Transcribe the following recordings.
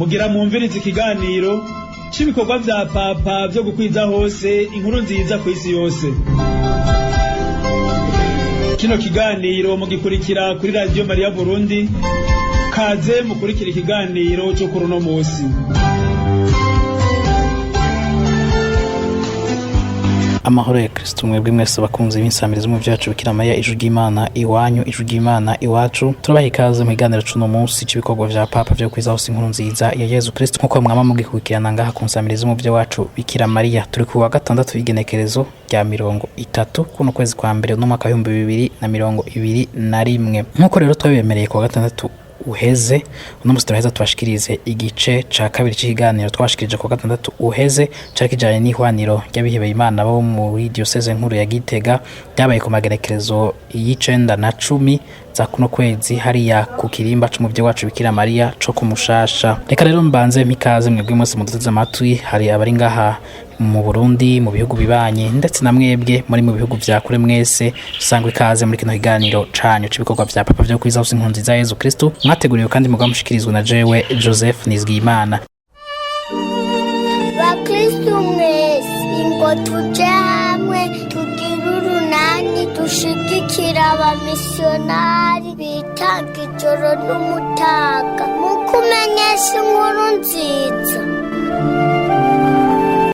Mugira mwumvirize ikiganiro c'ibikorwa vya Papa vyo gukwiza hose inkuru nziza kw'isi yose. Kino kiganiro mugikurikira kuri Radiyo Mariya Burundi. Kaze mukurikira ikiganiro co kuri uno musi. Amahoro ya Kristo mwebwe mwese bakunzi b'insamirizi mu byacu Bikira Mariya, ijwi ry'Imana iwanyu, ijwi ry'Imana iwacu. Turabaha ikaze mu kiganiro c'uno munsi c'ibikorwa vya Papa vyo kwiza hose inkuru nziza ya Yezu Kristo, nkuko mwama mugikurikirana ngaha ku nsamirizi mu wacu Bikira Mariya. Turi ku wa gatandatu, igenekerezo rya 30 kuno kwezi kwa mbere n'umwaka w'2021. Nkuko rero twabibemereye ku wa gatandatu uheze, uno musi turaheza tubashikirize igice ca kabiri c'ikiganiro twabashikirije ku wa gatandatu uheze, cari kijanye n'ihwaniro ry'abihebeye Imana bo muri diyoseze nkuru ya Gitega, ryabaye ku magenekerezo y'9 na 10 za kuno kwezi, hariya ku kirimba c'umuvyeyi wacu Bikira Mariya co ku Mushasha. Reka rero mbanze mpikaze mwebwe mwese muduteze amatwi, hari abari ngaha mu Burundi, mu bihugu bibanyi, ndetse na mwebwe muri mu bihugu vya kure, mwese sangwa ikaze muri kino kiganiro canyu c'ibikorwa vya Papa vyo kwiza hose inkuru nziza ya Yezu Kristo, mwateguriwe kandi mugaba mushikirizwa na jewe Joseph Nizigiyimana. Bakristu mwese, ingo tuje hamwe tugire urunani, dushigikira abamisiyonari bitanga ijoro n'umutaga mu kumenyesha inkuru nziza.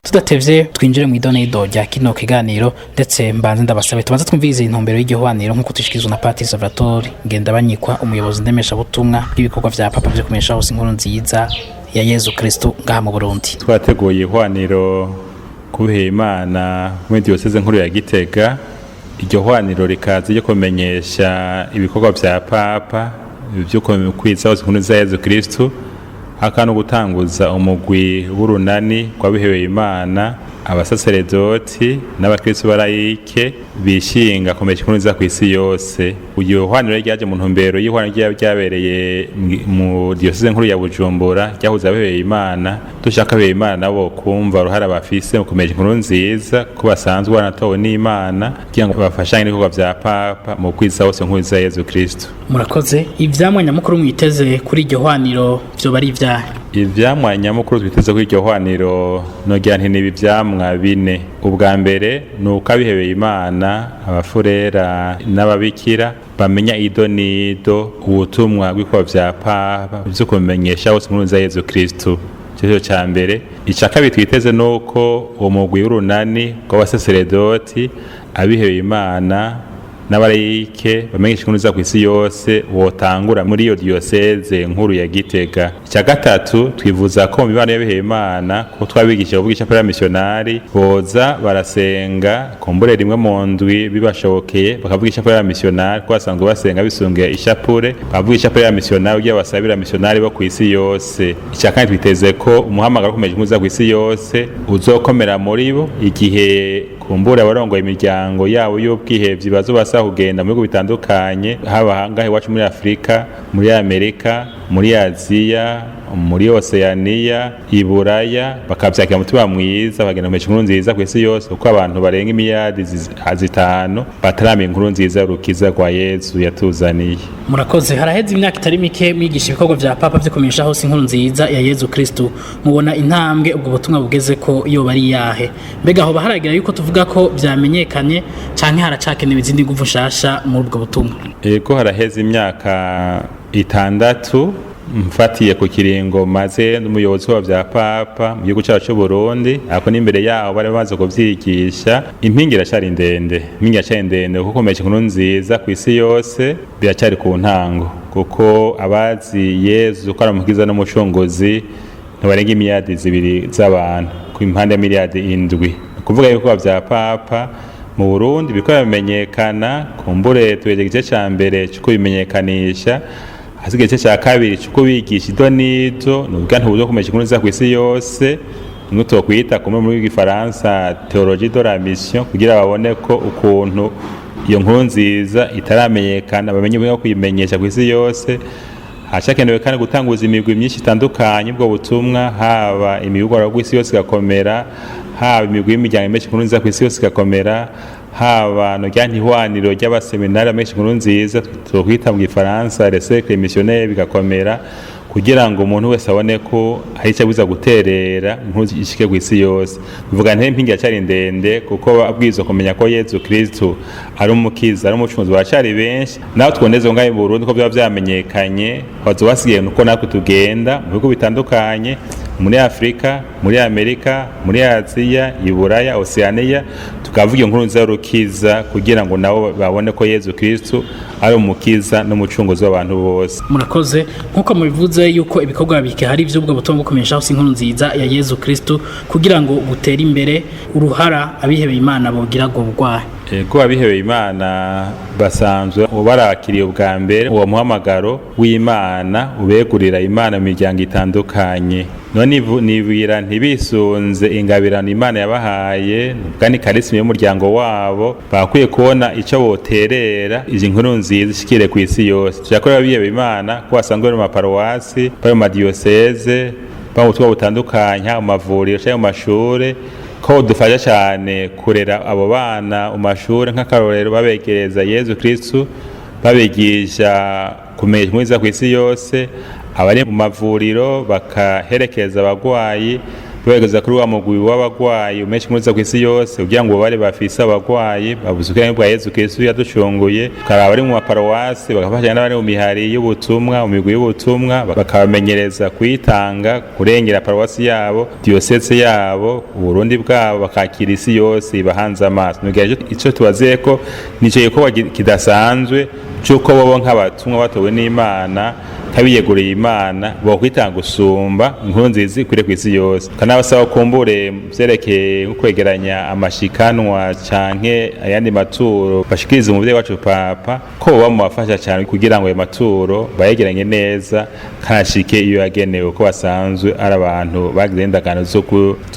Tudatevye twinjire mu idonido rya kino kiganiro, ndetse mbanze ndabasabe tubanze twumvirize intumbero y'igihwaniro nk'uko tushikirizwa na Patiri Salvatore Ngendabanyikwa, umuyobozi ndemeshabutumwa bw'ibikorwa vya Papa vyo kumenyesha hose inkuru nziza ya Yezu Kristo ngaha mu Burundi. Twateguye ihwaniro kubiheye Imana muri diyoseze nkuru ya Gitega. Iryo hwaniro rikaza ryo kumenyesha ibikorwa vya Papa vyo kwiza hose inkuru za Yezu Kristo, aka no gutanguza umugwi w'urunani rw'abihebeye Imana, abasaseredoti n'abakristo barayike bishinga kumenyesha inkuru nziza kw'isi yose. Iryo hwaniro ryaje mu ntumbero y'ihwaniro ryabereye mu diyoseze nkuru ya Bujumbura, ryahuza abihebeye Imana. Dushaka abihebeye Imana nabo kumva uruhara bafise mu kumenyesha inkuru nziza, ko basanzwe banatowe n'Imana kugira ngo bafashanye n'ibikorwa vya Papa mu kwiza hose inkuru nziza ya Yezu Kristo. Murakoze. Ivyamwa nyamukuru mwiteze kuri iryo hwaniro vyoba ari ivyahe? Ivyamwa nyamukuru twiteze kuri iryo hwaniro, nogira nti nibi vyamwa bine. Ubwa mbere ni uko abihebeye Imana, abafurera n'ababikira bamenya ido n'ido ubutumwa bw'ibikorwa vya Papa vyo kumenyesha hose inkuru nziza ya Yezu Kristo. Ico ca mbere. Ica kabiri twiteze nuko uwo mugwi w'urunani rw'abasaseredoti, abihebeye Imana n'abarayike bamenyesha inkuru nziza kw'isi yose wotangura muri iyo diyoseze nkuru ya Gitega. Icya gatatu, twivuza ko mu mibano y'abihebeye Imana, ko twabigisha kuvuga icapera y'abamisiyonari, boza barasenga kumbure rimwe mu ndwi bibashobokeye, bakavuga icapera y'abamisiyonari, ko basanzwe basenga bisungiye ishapure, bakavuga icapera y'abamisiyonari kugira basabire abamisiyonari bo kw'isi yose. Icya kane, twiteze ko umuhamagaro wo kumenyesha inkuru nziza kw'isi yose uzokomera muri bo, igihe kumbura abarongoye imiryango yabo y'ubwihevyi bazobasaba kugenda mu bihugu bitandukanye, haba ahangaha iwacu muri Afurika, muri Amerika, muri Aziya, muri Oseaniya, Iburaya, bakavyakira umutima mwiza, bagenda kumenyesha inkuru nziza kw'isi yose, kuko abantu barenga imiliyardi 5 bataramenya inkuru nziza y'urukiza rwa Yezu yatuzaniye. Murakoze. Haraheze imyaka itari mike mwigisha ibikorwa vya Papa vyo kumenyesha hose inkuru nziza ya Yezu Kristo. Mubona intambwe ubwo butumwa bugeze ko yoba ari iyahe? Mbega hoba haragira yuko tuvuga ko vyamenyekanye, canke haracakenewe izindi nguvu nshasha muri ubwo butumwa? Ego, haraheze imyaka 6 mfatiye ku kiringo maze n'umuyobozi wa vya Papa mu gihugu cyacu cy'u Burundi, ako n'imbere yaho bari bamaze kuvyigisha. Impinga iracari ndende, impinga iracari ndende, kuko kumenyesha inkuru nziza kw'isi yose biracari ku ntango, kuko abazi Yezu ko ari umukiza n'umucunguzi ntibarenga imiliyardi 2 z'abantu ku impande ya miliyardi 7. Kuvuga yuko vya Papa mu Burundi biriko biramenyekana, kumbure tugejeje igice ca mbere co kubimenyekanisha, hasigaye igice ca kabiri co kubigisha ido n'ido. Ni ubwa ntubuzo kumenyesha inkuru nziza kw'isi yose, nimwe twokwita kumwe muri gifaransa théologie de la mission, kugira babone ko ukuntu iyo nkuru nziza itaramenyekana, bamenye uburyo bwo kuyimenyesha kw'isi yose. Hacakenewe kandi gutanguza imigwi myinshi itandukanye ubwo butumwa, haba imigwi rw'isi yose igakomera, haba imigwi y'imiryango myinshi inkuru nziza kw'isi yose igakomera, haba no rya ntihwaniro ry'abaseminari menshi inkuru nziza, twokwita mu gifaransa les cercles missionnaires, bigakomera. Kugira ngo umuntu wese abone ko hari icyo abuza guterera inkuru ishike ku isi yose. Bivuga nte impinga cyari ndende, kuko babwirizwa kumenya ko Yezu Kristo ari umukiza, ari umucunguzi, baracari benshi. Naho twondeze ngaho mu Burundi ko byaba vyamenyekanye, bazo basigaye nuko natwe tugenda mu bihugu bitandukanye, muri Afrika, muri Amerika, muri Aziya, Iburaya, Oceania, tukavuga inkuru nziza y'urukiza kugira ngo nabo babone ko Yezu Kristo ari umukiza n'umucunguzi w'abantu bose. Murakoze. Nk'uko mubivuze yuko ibikorwa bikihari vy'ubwo butumwa bwo kumenyesha hose inkuru nziza ya Yezu Kristo kugira ngo butere imbere, uruhara abihebeye Imana bogira ngo bugwahe? Ego, abihebeye Imana basanzwe barakiriye ubwa mbere uwo muhamagaro w'Imana ubegurira Imana mu miryango itandukanye. None nibwira ntibisunze ingabirano Imana yabahaye, ubwa ni karisima y'umuryango wabo, bakwiye kubona icyo boterera izi nkuru nziza ishikire ku isi yose. Tuyakorera abihebeye Imana ko basanzwe bari mu maparuwasi, bari mu madiyoseze, bari mu butumwa butandukanye, mu mavuriro canke mu mashure, ko dufasha cyane kurera abo bana mu mashuri, nk'akarorero babegereza Yezu Kristu, babigisha kumenya inkuru nziza ku isi yose. Abari mu mavuriro bakaherekeza abagwayi, babegereza kuri wa mugwi w'abagwayi umesha inkuru nziza ku isi yose, kugira ngo bari bafise abagwayi babuze ubwenge bwa Yezu Kristu yaducunguye. Tukaba abari mu maparuwasi bagafashanya n'abari mu mihari y'ubutumwa, mu migwi y'ubutumwa, bakabamenyereza kuyitanga, kurengera paruwasi yabo, diyoseze yabo, Uburundi bwabo, bakakira isi yose ibahanze amaso. Nugira ico tubaziye ko nico gikorwa kidasanzwe c'uko bobo nk'abatumwa batowe n'Imana, kabiyeguriye Imana, bokwitanga gusumba inkuru nziza ikwire ku isi yose. Kanabasaba kumbure vyerekeye nko kwegeranya amashikanwa canke ayandi maturo bashikiriza umuvyeyi wacu Papa, ko boba mubafasha cane kugira ngo ayo maturo bayegeranye neza kanashike iyo yagenewe, ko basanzwe ari abantu bagize indagano zo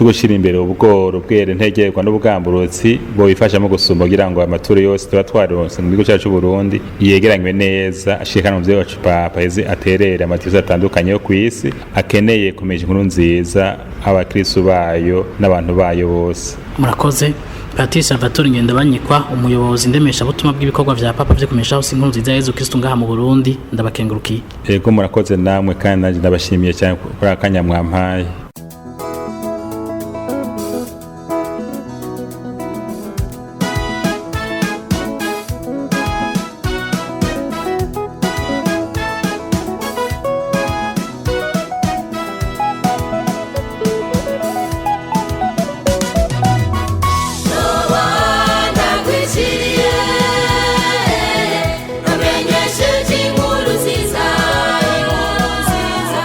gushira imbere ubworo, ubwere ntegerwa n'ubwamburutsi, bobifashamo gusumba kugira ngo amaturo yose tuba twaronse mu gihugu cyacu c'Uburundi yegeranywe neza ashikane umuvyeyi wacu Papa, eze aterere amatizo atandukanye yo kw'isi akeneye kumenya inkuru nziza, abakristu bayo n'abantu bayo bose. Murakoze. Patrice Salvatore Ngendabanyikwa, umuyobozi ndemeshabutumwa bw'ibikorwa vya Papa vyo kumenyesha hose inkuru nziza ya Yezu Kristo ngaha mu Burundi, ndabakengurukiye. Ego, murakoze namwe, kandi nanjye ndabashimiye cyane kuri aka kanya mwampaye. Ndakwishiriye, namenyesheje inkuru nziza, inkuru nziza.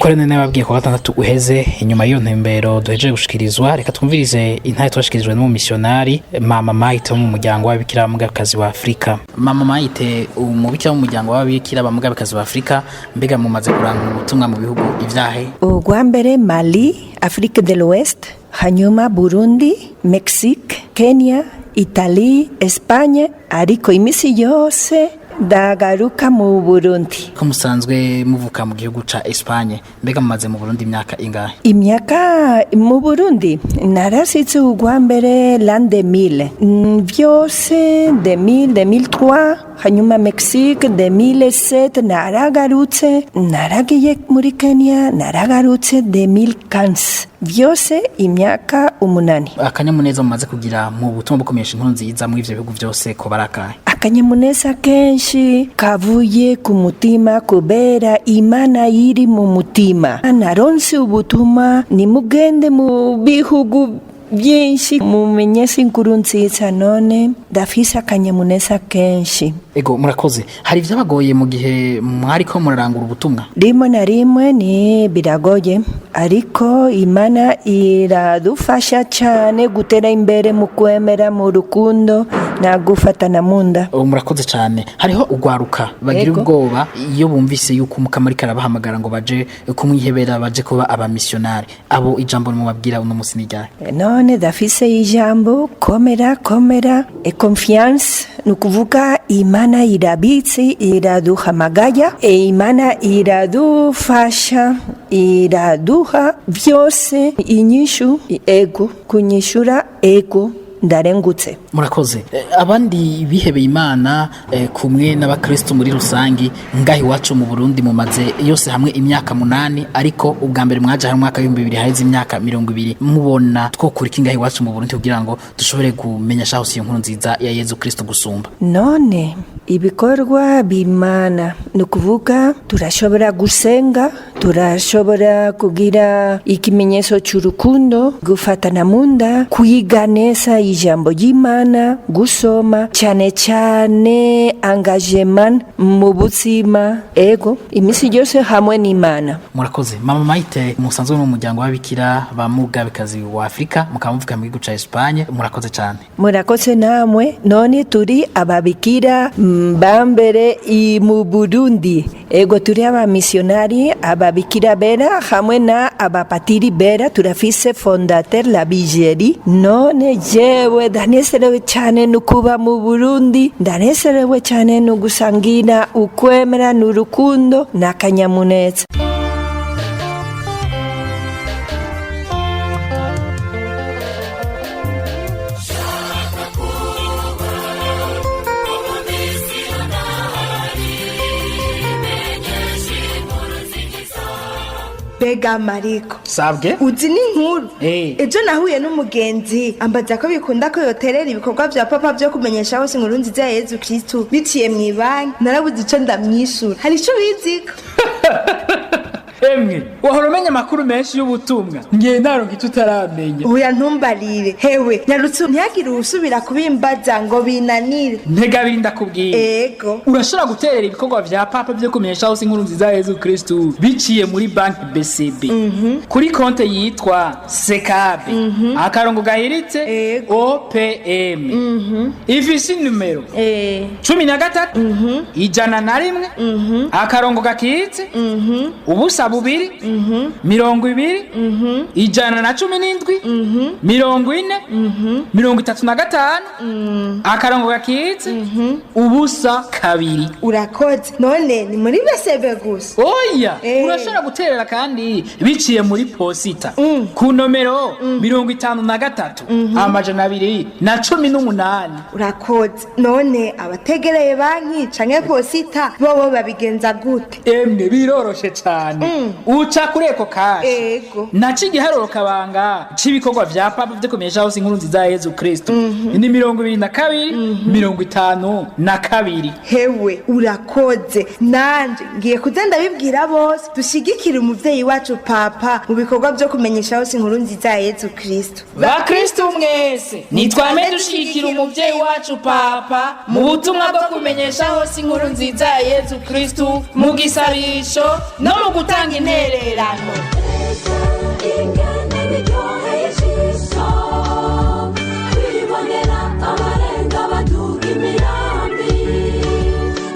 Nkuko rero nababwiye ku gatandatu uheze, inyuma y'iyo ntembero duhejeje gushikirizwa, reka twumvirize intahe twashikirijwe n'umumisiyonari Mama Maite wo mu muryango w'ababikira b'Umugabekazi wa Afurika. Mama Maite, umubikira mu muryango w'ababikira b'Umugabekazi wa Afurika, mbega mumaze kurangura ubutumwa mu bihugu ivyahe? Ubwa mbere Mali, Afrique de l'Ouest, hanyuma Burundi, Mexique, Kenya, Italie, Espagne, ariko imisi yose ndagaruka mu Burundi. Ko musanzwe muvuka mu gihugu ca Espagne, mbega mumaze mu Burundi imyaka ingahe? Imyaka mu Burundi, narasitse ubwa mbere l'an 2000, vyose 2000, 2003, hanyuma Mexique 2007, naragarutse, naragiye muri Kenya, naragarutse 2015, vyose imyaka 8. Akanyamuneza mumaze kugira mu butumwa bukomeje inkuru nziza muri ivyo bihugu vyose ko barakahe? Akanyamuneza kenshi kavuye ku mutima, kubera Imana iri mu mutima. Naronse ubutumwa: nimugende mu bihugu byinshi mumenyese inkuru nziza. None ndafise akanyamuneza kenshi. Ego, murakoze. Hari ivyabagoye mu gihe mwariko murarangura ubutumwa? Rimwe na rimwe ni biragoye, ariko Imana iradufasha cyane gutera imbere mu kwemera, mu rukundo na gufatana mu nda. Oh, murakoze cyane. Hariho ugwaruka bagira ubwoba iyo bumvise yuko Umukama ariko arabahamagara ngo baje kumwihebera, baje kuba abamisiyonari. Abo ijambo mubabwira uno musi ni ryahe? None ndafise ijambo: komera, komera, e confiance, ni ukuvuga Imana irabitse, iraduhamagaya, e Imana iradufasha, iraduha byose inyishu, ego kunyishura, ego ndarengutse. Murakoze. Abandi bihebeye Imana, kumwe n'abakristo muri rusangi ngaho iwacu mu Burundi, mumaze yose hamwe imyaka 8, ariko ubwa mbere mwaje hari umwaka w'2000, haheze imyaka 20. Mubona twokora iki ngaho iwacu mu Burundi kugira ngo dushobore kumenya hose iyo nkuru nziza ya Yezu Kristo gusumba? None ibikorwa b'Imana, ni ukuvuga turashobora gusenga, turashobora kugira ikimenyetso cy'urukundo, gufatana mu nda, kwiga neza ijambo ry'Imana, gusoma cyane cyane, engagement mu buzima, ego iminsi yose hamwe n'Imana. Murakoze, Mama Maite, musanzwe mu muryango w'ababikira ba Mugabekazi wa Afurika, mukaba muvuka mu gihugu ca Espagne. Murakoze cyane. Murakoze namwe. None turi ababikira ba mbere mu Burundi, ego turi abamisiyonari, ababikira bera hamwe na abapatiri bera. Turafise fondateur Lavigerie. None jewe ndanezerewe cyane no kuba mu Burundi, ndanezerewe cyane no gusangira ukwemera n'urukundo n'akanyamuneza. Mbega Mariko! Sabwe. Uzi n'inkuru? Eh. Ejo nahuye n'umugenzi ambaza ko bikunda ko yoterera ibikorwa vya Papa vyo kumenyesha hose inkuru nziza ya Yezu Kristu biciye mw'ibanki. Narabuze ico ndamwishura. Hari ico ubiziko? Emwe, wahora umenya amakuru menshi y'ubutumwa, ngiye naronka icyo utaramenya. Oya, ntumbarire. Hewe, nyarutse, ntihagire uwusubira kubimbaza ngo binanire. Ntega abiri ndakubwiye. Ego. Urashobora guterera ibikorwa vya Papa vyo kumenyesha hose inkuru nziza ya Yezu Kristu biciye muri banki BCB, kuri konte yitwa Sekabe akarongo gahiritse Ego. OPM, ifise inimero 13 101 akarongo gakitse 0 2 20 117 40 35 akarongo gakitse 0 2. Urakoze. None ni muri BCB gusa? Oya. Eh. Urashobora guterera kandi biciye muri posita ku nomero 53 218. Urakoze. None abategereye banki canke posita bobo babigenza gute? Emwe, biroroshe cane. Uca kuri Ecocash, naco igiharuro kabanga c'ibikorwa vya Papa vyo kumenyesha hose inkuru nziza ya Yezu Kristu ni 22 52. Hewe, urakoze. Nanje ngiye kuza ndabibwira bose, dushigikire umuvyeyi wacu Papa mu bikorwa vyo kumenyesha hose inkuru nziza ya Yezu Kristu. Bakristu mwese, nitwame dushigikira umuvyeyi wacu Papa mu butumwa bwo kumenyesha hose inkuru nziza ya Yezu Kristu, mu gisabisho no mu gutanga. Gutanga intererano. Ingene biryoheye ijisho kwibonera abarenga baduga imirambi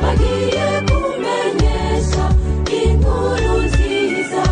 bagiye kumenyesha inkuru nziza.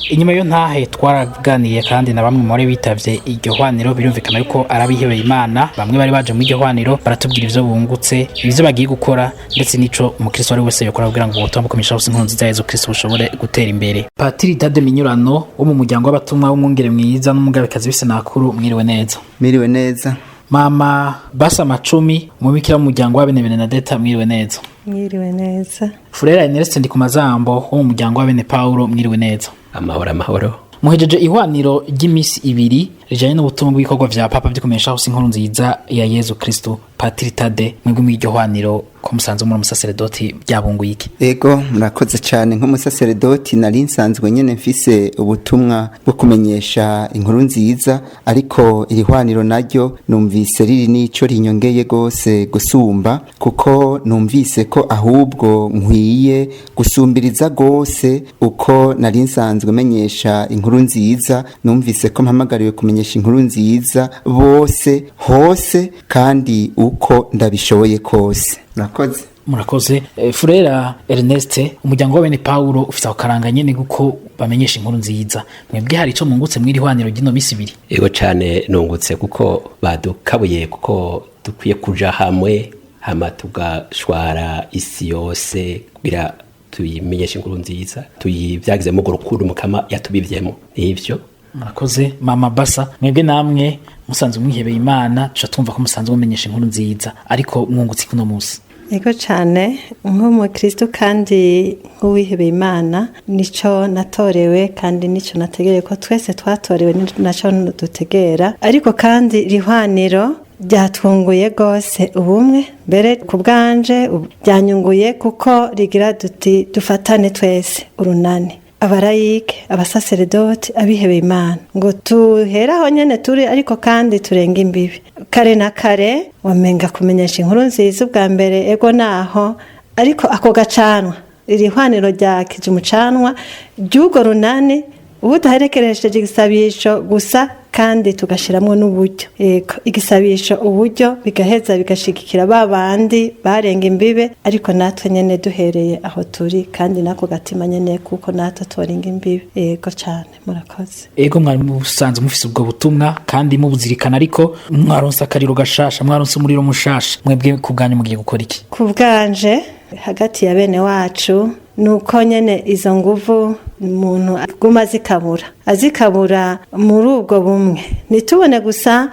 Inyuma yo ntahe twaraganiriye kandi na bamwe muri bitavye iryo hwaniro. Birumvikana yuko arabihebeye Imana, bamwe bari baje muri iryo hwaniro baratubwira ivyo bungutse, ivyo bagiye gukora, ndetse n'ico umukristo ari wese yokora kugira ngo ubutumwa bukomisha hose inkuru nziza ya Yezu Kristo bushobore gutera imbere. Patiri Tade Minyurano wo mu muryango w'abatumwa w'umwungere mwiza n'umugabekazi w'isenakuru, mwiriwe neza. Miriwe neza. Mama Basa Macumi, umubikira w'umuryango wa bene Benedetta, mwiriwe neza. Mwiriwe neza. Furera Ernest Ndikumazambo wo mu muryango wa bene Paulo, mwiriwe neza. Amahoro, amahoro. Muhejeje ihwaniro ry'imisi ibiri rijanye n'ubutumwa bw'ibikorwa vya Papa vyo kumenyesha hose inkuru nziza ya Yezu Kristo. Patiri Tade, mwebwe mw'iryo hwaniro ko musanzwe muri umusaseredoti, byabunguye iki? Ego, murakoze cyane. Nk'umusaseredoti nari nsanzwe nyene mfise ubutumwa bwo kumenyesha inkuru nziza, ariko iri hwaniro naryo numvise riri n'ico rinyongeye gose gusumba, kuko numvise ko ahubwo nkwiye gusumbiriza gose uko nari nsanzwe menyesha inkuru nziza. Numvise ko mpamagariwe kumenyesha inkuru nziza bose, hose, kandi uko ndabishoboye kose. Murakoze. Murakoze. Furera Ernest, umuryango wa bene Paulo ufite ako karanga nyene guko bamenyesha inkuru nziza. Mwebwe hari ico mungutse mw'iri hwaniro ry'ino misi ibiri? Ego cyane, nungutse kuko badukabuye kuko dukwiye kuja hamwe, hama tugashwara isi yose kugira tuyimenyeshe inkuru nziza, tuyivyagizemo urwo rukundo Mukama yatubivyemo, nivyo. Murakoze. Mama Basa, mwebwe namwe musanzwe mwihebeye Imana, tuca twumva ko musanzwe mumenyesha inkuru nziza, ariko mwungutse kuno musi? Ego cyane, nk'umukristo kandi nk'uwihebeye Imana, nico natorewe kandi nico nategereye, ko twese twatorewe naco dutegera. Ariko kandi rihwaniro ryatwunguye rwose ubumwe, mbere ku bwanje byanyunguye kuko rigira duti dufatane twese urunani, abarayike, abasaseredoti, abihebeye Imana, ngo tuheraho nyene turi, ariko kandi turenga imbibi. Kare na kare wamenga kumenyesha inkuru nziza ubwa mbere, ego naho, ariko ako gacanwa, iri hwaniro ryakije umucanwa ry'urwo runani, ubu duherekeresheje igisabisho gusa kandi tugashiramwo n'uburyo. Yego, igisabisho, uburyo, bigaheza bigashigikira ba bandi barenga imbibe, ariko natwe nyene duhereye aho turi kandi nako gatima nyene, kuko natwe tubarenga imbibe. Yego cyane, murakoze. Ego, mwari musanzwe mufise ubwo butumwa kandi mubuzirikana, ariko mwaronse akariro gashasha, mwaronse umuriro mushasha. Mwebwe ku bwanyu mugiye gukora iki? Ku bwanje hagati ya bene wacu nuko nyene izo nguvu umuntu aguma azikabura muri ubwo bumwe, ntitubone gusa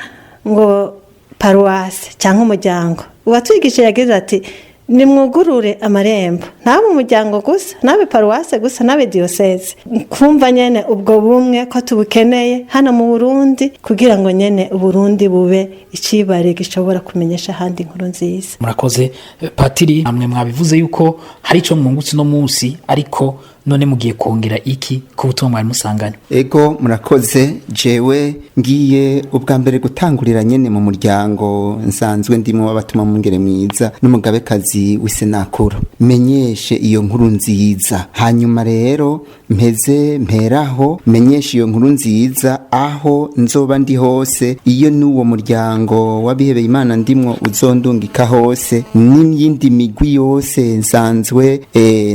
ngo paruwasi cyangwa umuryango. Uwatwigishije yagize ati nimwugurure amarembo, ntabe umuryango gusa, ntabe paruwase gusa, ntabe diyoseze. Kumva nyene ubwo bumwe ko tubukeneye hano mu Burundi, kugira ngo nyene Uburundi bube icibare gishobora kumenyesha ahandi inkuru nziza. Murakoze. Patiri, namwe mwabivuze yuko hari ico mwungutse uno munsi, ariko none mugiye kongera iki ku butumwa mwari musanganye? Ego, murakoze. Jewe ngiye ubwa mbere gutangurira nyene mu muryango nsanzwe ndimo w'abatuma mwungere mwiza n'umugabekazi w'isenakuro, menyeshe iyo nkuru nziza. Hanyuma rero mpeze mperaho menyeshe iyo nkuru nziza aho nzoba ndi hose, iyo n'uwo muryango w'abihebeye Imana ndimwo uzondungika hose, n'iyindi migwi yose nsanzwe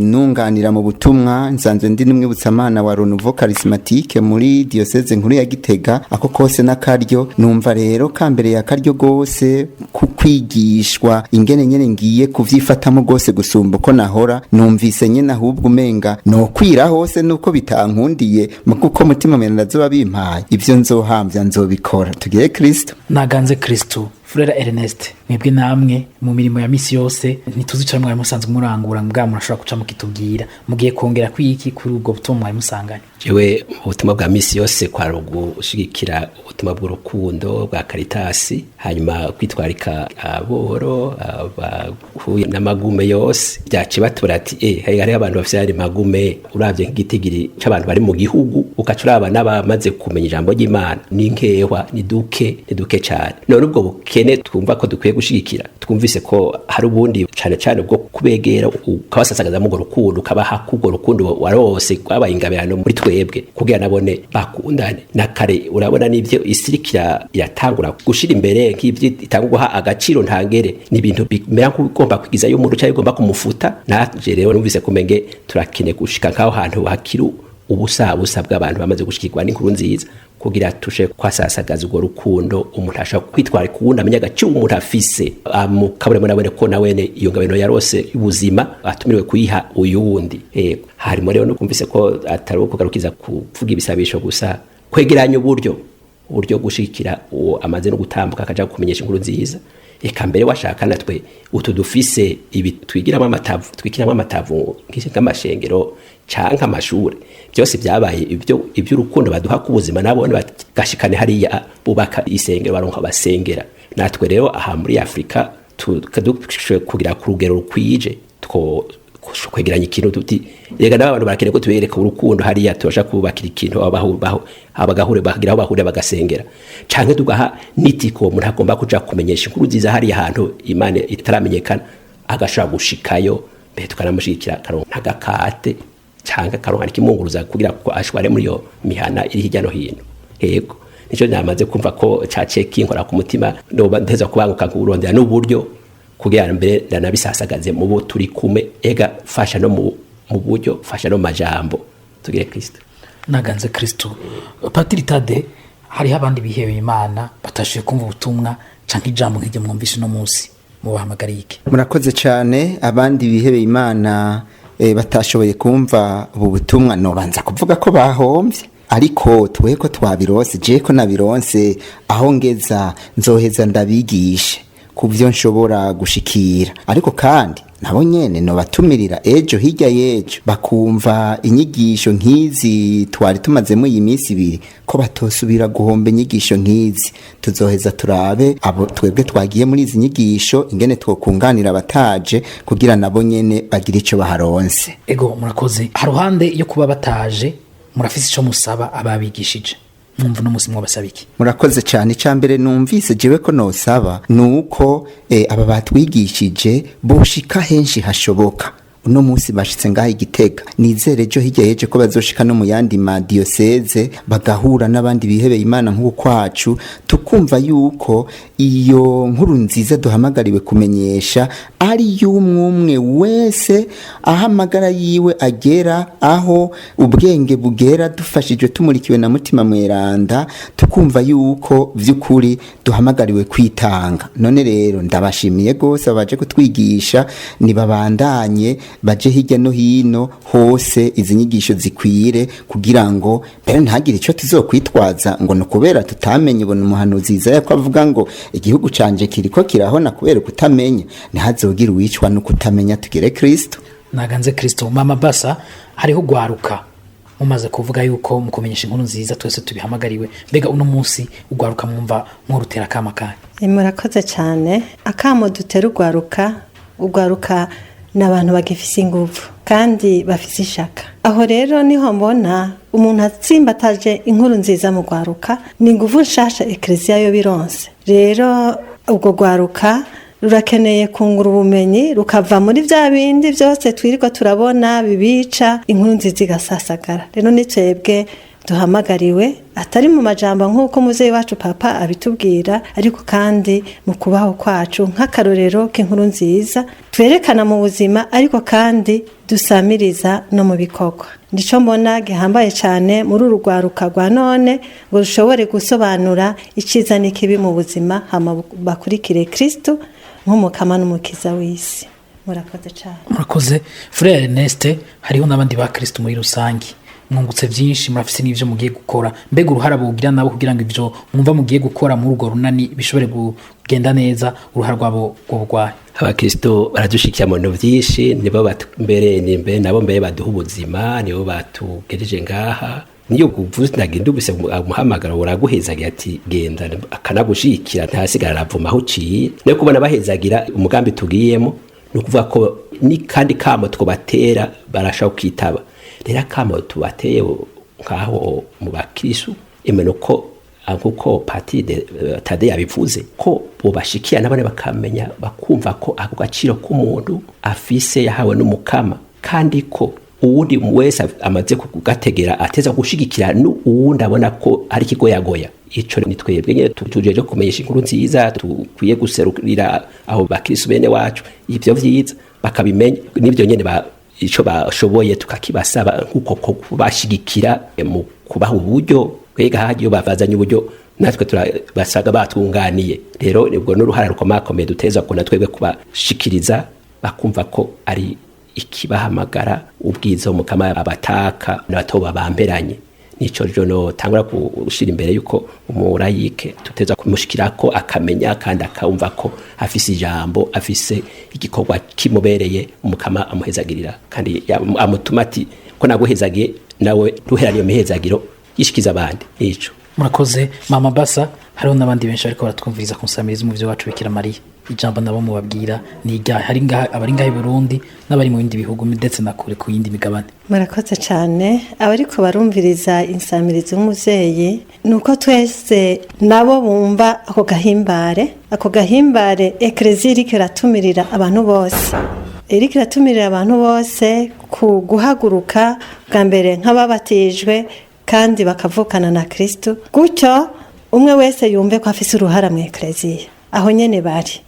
nunganira mu butumwa. Nsanzwe ndi n'umwibutsamana wa Renouveau Charismatique muri diocese nkuru ya Gitega. Ako kose n'akaryo numva rero kambere ya karyo gose kukwigishwa ingene nyene ngiye kuvyifatamo gose gusumba uko nahora. Numvise nyene ahubwo umenga no kwira hose nuko bitankundiye, kuko mutima mwe ndazoba bimpaye ivyo nzohamvya nzobikora. Tugire Kristo. Naganze Kristo. Furera Ernest, mwebwe namwe mu mirimo ya misi yose ntituzi ico mwari musanzwe murangura, mbwa murashobora kuca mukitubwira, mugiye kongera kwiki kuri ubwo butumwa mwari musanganye? Jewe ubutumwa bwa misi yose kwari ugushigikira ubutumwa bw'urukundo bwa Karitasi, hanyuma kwitwarika aboro abahuye n'amagume yose. Byaciye batura ati hariho abantu bafise ayandi magume, uravye nk'igitigiri c'abantu bari mu gihugu ugaca uraba n'abamaze kumenya ijambo ry'Imana ni nkehwa, ni duke, ni duke cane. None ubwo bukene abakene twumva ko dukwiye gushigikira, twumvise ko hari ubundi cane cane bwo kubegera, ukabasasagaza mu rukundo, ukabaha kubwo rukundo warose rwabaye ingabirano muri twebwe, kugira nabone bakundane. Na kare urabona n'ivyo isirikira iratangura gushira imbere, nk'ivyo itanga guha agaciro ntangere, ni ibintu bimera nk'ugomba kwigizayo umuntu cyangwa ugomba kumufuta. Naje rero numvise kumenge turakine gushika nk'aho hantu hakiri ubusabusa bw'abantu bamaze gushikirwa n'inkuru nziza, kugira tushe kwasasagaza urwo rukundo. Umuntu ashobora kwitwara kuwundi, amenya agaciro umuntu afise, amukaburemo nawene ko nawene iyo ngabano yarose y'ubuzima atumiriwe kuyiha uyundi. Yego, harimo rero nukumvise ko atari ukugarukiza kuvuga ibisabisho gusa, kwegeranya uburyo gushikira uwo amaze no gutambuka akaja kumenyesha inkuru nziza. Eka mbere washaka natwe utu dufise ibi twigiramo amatavu, twikiramo amatavu nk'amashengero canke amashure, byose byabaye ibyo iby'urukundo baduha ku buzima, nabone bagashikane hariya bubaka isengero baronka basengera. Natwe rero aha muri Afrika tukadushoboye kugira ku rugero rukwije, two kwegeranya ikintu tuti rega n'abantu barakeneye ko tubereka urukundo hariya, tubasha kubakira ikintu abaho abagahure bagira aho bahurira bagasengera, canke tugaha nitiko umuntu agomba kuja kumenyesha inkuru nziza hariya hantu Imana itaramenyekana, agashobora gushikayo mbere tukanamushigikira akaronka agakate canke akaronka n'ikimunguruza kugira ko ashware muri iyo mihana iri hirya no hino. Yego, nico namaze kumva ko caciye kinkora ku mutima, noba nteza kubanguka nkurondera n'uburyo kugira mbere ndanabisasagaze mu bo turi kumwe, ega fasha no mu buryo, fasha no majambo tugire Kristo. Naganze Kristo. Patiri Tade, hariho abandi bihebeye Imana batashoboye kumva ubutumwa canke ijambo nk'iryo mwumvise uno munsi, mubahamagariye iki? Murakoze cyane. Abandi bihebeye Imana batashoboye kumva ubu butumwa, nobanza kuvuga ko bahombye, ariko twe ko twabironse, je ko nabironse, aho ngeza nzoheza ndabigishe ku byo nshobora gushikira. Ariko kandi nabo nyene nobatumirira ejo hirya y'ejo bakumva inyigisho nk'izi twari tumazemo iyi minsi ibiri, ko batosubira guhomba inyigisho nk'izi. Tuzoheza turabe abo twebwe twagiye muri izi nyigisho ingene twokunganira abataje, kugira nabo nyene bagire ico baharonse. Ego, murakoze. Haruhande yo kuba bataje, murafise ico musaba ababigishije, mwumva uno munsi mwobasaba iki? Murakoze cyane. Icambere numvise jewe ko nosaba nuko aba batwigishije boshika henshi hashoboka. Uno munsi bashitse ngaha Igitega, nizere ejo hirya y'ejo ko bazoshika no mu yandi ma diocese, bagahura n'abandi bihebeye Imana nk'uko kwacu, tukumva yuko iyo nkuru nziza duhamagariwe kumenyesha ari y'umwumwe wese, aho amagara yiwe agera, aho ubwenge bugera, dufashijwe tumurikiwe na Mutima Mweranda, tukumva yuko vy'ukuri duhamagariwe kwitanga. None rero ndabashimiye gose abaje kutwigisha, nibabandanye baje hirya no hino hose izi nyigisho zikwire, kugira ngo mbere ntihagire ico tuzokwitwaza ngo ni ukubera tutamenye. Ubona umuhanuzi Isaya ko avuga ngo igihugu canje kiriko kirahona kubera kutamenya, ntihazogire uwicwa no kutamenya, tugire Kristo. Naganze Kristo. Mama Basa, hariho ugwaruka, mumaze kuvuga yuko mu kumenyesha inkuru nziza twese tubihamagariwe, mbega uno munsi ugwaruka mwumva mworutera akama kahe? Murakoze cyane. Akamo dutera ugwaruka ni abantu bagifise inguvu kandi bafise ishaka. Aho rero niho mbona umuntu atsimbataje inkuru nziza mu gwaruka, ni inguvu nshasha ekleziya yo bironse. Rero ubwo gwaruka rurakeneye kungura ubumenyi, rukava muri bya bindi byose twirirwa turabona bibica, inkuru nziza igasasagara. Rero ni twebwe duhamagariwe, atari mu majambo nk'uko muzeyi wacu papa abitubwira, ariko kandi mu kubaho kwacu nk'akarorero k'inkuru nziza twerekana mu buzima, ariko kandi dusamiriza no mu bikorwa. Nico mbona gihambaye cyane muri uru rwaruka rwa none, ngo rushobore gusobanura iciza n'ikibi mu buzima, hama bakurikire Kristo nk'umukama n'umukiza w'isi. Murakoze cyane. Murakoze Frère Ernest. Hariho n'abandi ba Kristo muri rusangi, mwungutse byinshi, murafise n'ivyo mugiye gukora. Mbega uruhara bogira nabo kugira ngo ivyo mwumva mugiye gukora muri urwo runani bishobore kugenda neza, uruhara rwabo rw'uburwayi? Abakristo baradushikira mu bintu vyinshi, nibo mbere ni nabo mbere baduha ubuzima, nibo batugejeje ngaha. Niyo uvuze ndagenda ubise umuhamagaro uraguhezagira ati genda, akanagushikira ntasigara aravuma aho uciye. Niyo kubona bahezagira umugambi tugiyemo, ni ukuvuga ko ni kandi kamo twobatera barashobora kwitaba. Rero akamo tubateye nkaho mu bakristo, imena uko Nkuko Patiri Tade yabivuze ko bobashikira nabone bakamenya, bakumva ko ako gaciro k'umuntu afise yahawe n'Umukama, kandi ko uwundi wese amaze kugategera ateza gushigikira n'uwundi abona ko ari ikigoyagoya. Ico ni twebwe nyene tujeje kumenyesha inkuru nziza, tukwiye guserukira aho bakristo bene wacu ivyo vyiza bakabimenya, n'ivyo nyene ico bashoboye tukakibasaba, nkuko ko kubashigikira mu kubaha uburyo. Kwega hagiye bavazanye uburyo, natwe turabasaga batwunganiye. Rero ubwo n'uruhara rukomakomeye duteza ko natwebwe kubashikiriza, bakumva ko ari ikibahamagara, ubwiza Umukama abataka n'abatoba bamperanye. Nico rero no tangura gushira imbere yuko umurayike tuteza kumushikirako akamenya kandi akumva ko afise ijambo, afise igikorwa kimubereye. Umukama amuhezagirira kandi amutuma ati ko naguhezagiye, nawe ruheraniye mihezagiro yishikiza abandi. Nico. Murakoze Mama Basa. Hariho n'abandi benshi bariko baratwumviriza ku nsamirizi mu vyo wacu Bikira Mariya. Ijambo nabo mubabwira ni iryahe? Hari ngaha abari ngaha i Burundi n'abari mu bindi bihugu ndetse na kure ku yindi migabane. Murakoze cyane. Abariko barumviriza insamirizi w'umuvyeyi, ni uko twese nabo bumva ako gahimbare, ako gahimbare Ekereziya iriko iratumirira abantu bose, iriko iratumirira abantu bose ku guhaguruka bwa mbere nk'ababatijwe kandi bakavukana na Kristo, gutyo umwe wese yumve ko afise uruhara mu Ekereziya aho nyene bari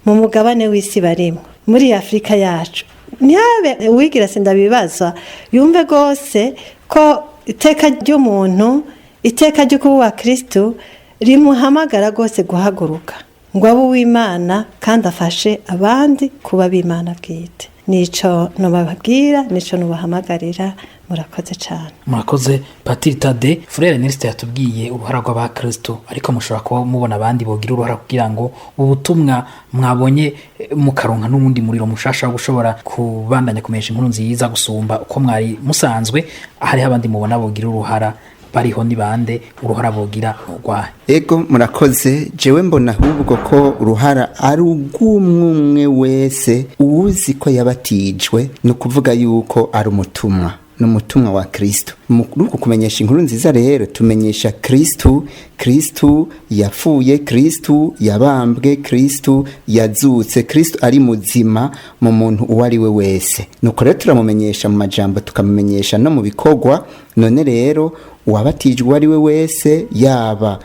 mu mugabane w'isi barimo, muri Afurika yacu. Ntihabe uwigira sindabibazwa, yumve rwose ko iteka ry'umuntu, iteka ryo kuba uwa Kristo rimuhamagara rwose guhaguruka ngo abe uw'Imana kandi afashe abandi kuba b'Imana bwite. Nico nubababwira, nico nubahamagarira. Murakoze cyane. Murakoze Patiri Tade. Frere Ernest yatubwiye uruhara rw'abakristo, ariko mushobora kuba mubona abandi bogira uruhara kugira ngo ubutumwa mwabonye mukaronka n'ubundi muriro mushasha wo gushobora kubandanya kumenyesha inkuru nziza gusumba uko mwari musanzwe. Hariho abandi mubona bogira uruhara? Bariho ni bande? Uruhara bogira urwahe? Ego, murakoze. Jewe mbona ahubwo ko uruhara ari urw'umwe wese uwuzi ko yabatijwe, ni ukuvuga yuko ari umutumwa, ni umutumwa wa Kristo. Muri uku kumenyesha inkuru nziza rero tumenyesha Kristo, Kristo yapfuye, Kristo yabambwe, Kristo yazutse, Kristo ari muzima mu muntu uwo ari we wese. Nuko rero turamumenyesha mu majambo, tukamumenyesha no mu bikorwa. None rero uwabatijwe uwo ari we wese, yaba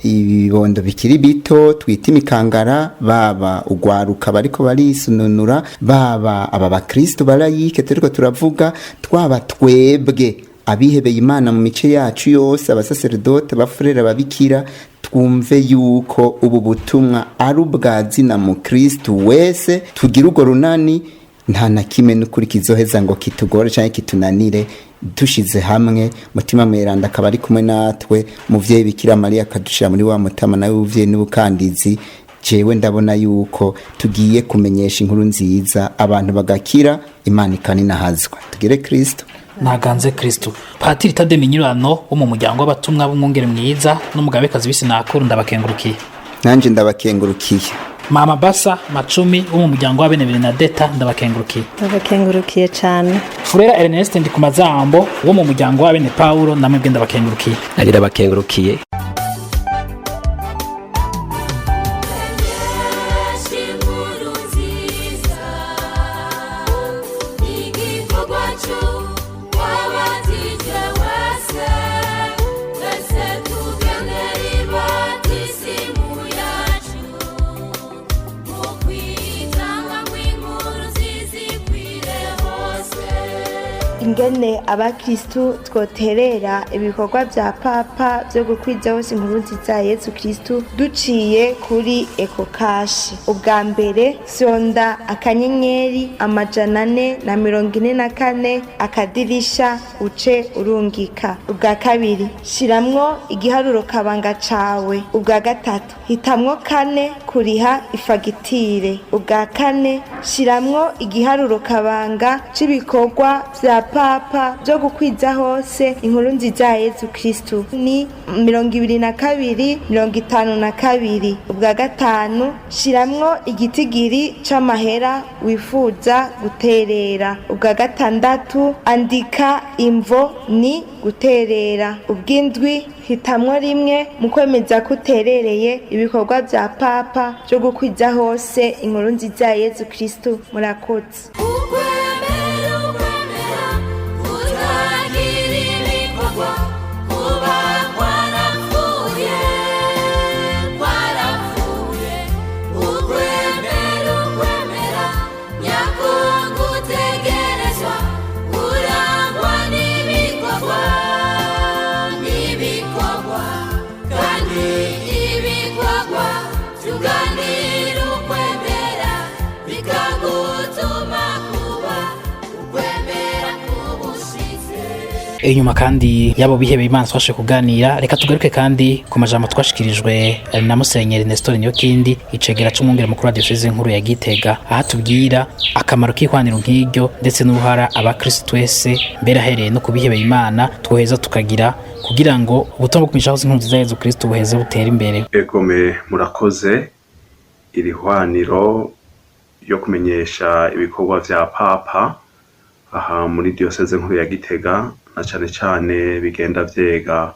ibibondo bikiri bito twita imikangara, baba ugwaruka bariko barisununura, baba aba bakristo barayike turiko turavuga, twaba twebwe abihebeye Imana mu mice yacu yose, abasaseredote, abafurere, ababikira, twumve yuko ubu butumwa ari ubwa zina mu Kristo wese. Tugira urwo runani, nta na kimwe n'ukuri kizoheza ngo kitugore canke kitunanire. Dushize hamwe, Mutima Mweranda akaba ari kumwe natwe, Muvyeyi Bikira Mariya akadushira muri wa mutama nawe w'ubuvyeyi n'ubukandizi, jewe ndabona yuko tugiye kumenyesha inkuru nziza abantu bagakira, Imana ikaninahazwa. Tugire Kristo. Naganze Kristo. Patiri Tade Minyurano wo mu muryango w'abatumwa b'umwungere mwiza n'umugabekazi w'isinakuru, ndabakengurukiye. Nanje ndabakengurukiye. Mama Basa Macumi wo mu muryango wa bene Bernadetta, ndabakengurukiye. Ndabakengurukiye cyane. Furera Ernest Ndikumazambo wo mu muryango wa bene Paulo, namwebwe ndabakengurukiye. Nanjye ndabakengurukiye. Inkuru nziza igikorwa cy'uwabatije wese, twese tugendera ibatisimu yacu mu kwitanga kw'inkuru nziza ikwire hose. Ingene abakristu twoterera ibikorwa vya Papa vyo gukwiza hose inkuru nziza ya Yezu Kristu duciye kuri Ecocash. Ubwa mbere fyonda *444 akadirisha uce urungika. Ubwa kabiri shiramwo igiharuro kabanga cawe. Ubwa gatatu hitamwo 4 kuriha ifagitire. Ubwa kane shiramwo igiharuro kabanga c'ibikorwa vya Papa byo gukwiza hose inkuru nziza ya Yezu Kristu ni 22 52. Ubwa gatanu, shiramwo igitigiri c'amahera wifuza guterera. Ubwa gatandatu, andika imvo ni guterera. Ubw'indwi, hitamwo rimwe mu kwemeza ko uterereye ibikorwa vya Papa byo gukwiza hose inkuru nziza ya Yezu Kristu. Murakoze. Ukwemera, ukwemera utagira ibikorwa kuba kwarapfuye, kwarapfuye. Ukwemera, ukwemera nyako gutegerezwa kurangwa n'ibikorwa, n'ibikorwa, kandi ibikorwa tuganira ukwemera bikagutuma kuba ukwemera kubushitse. Inyuma kandi yabo bihebeye Imana twashe kuganira, reka tugaruke kandi ku majambo twashikirijwe na Musenyeri Nestor Niyokindi, icegera c'umwungere mukuru wa Diocese nkuru ya Gitega, aho atubwira akamaro k'ihwaniro nk'iryo ndetse n'uruhara abakristo twese, mbere ahereye no kubihebeye Imana, twoheza tukagira kugira ngo ubutumwa bwo kumenyesha hose inkuru nziza ya Yezu Kristo buheze butere imbere. Egome, murakoze. Iri hwaniro ryo kumenyesha ibikorwa vya Papa aha muri Diyoseze nkuru ya Gitega, na cane cane bigenda vyega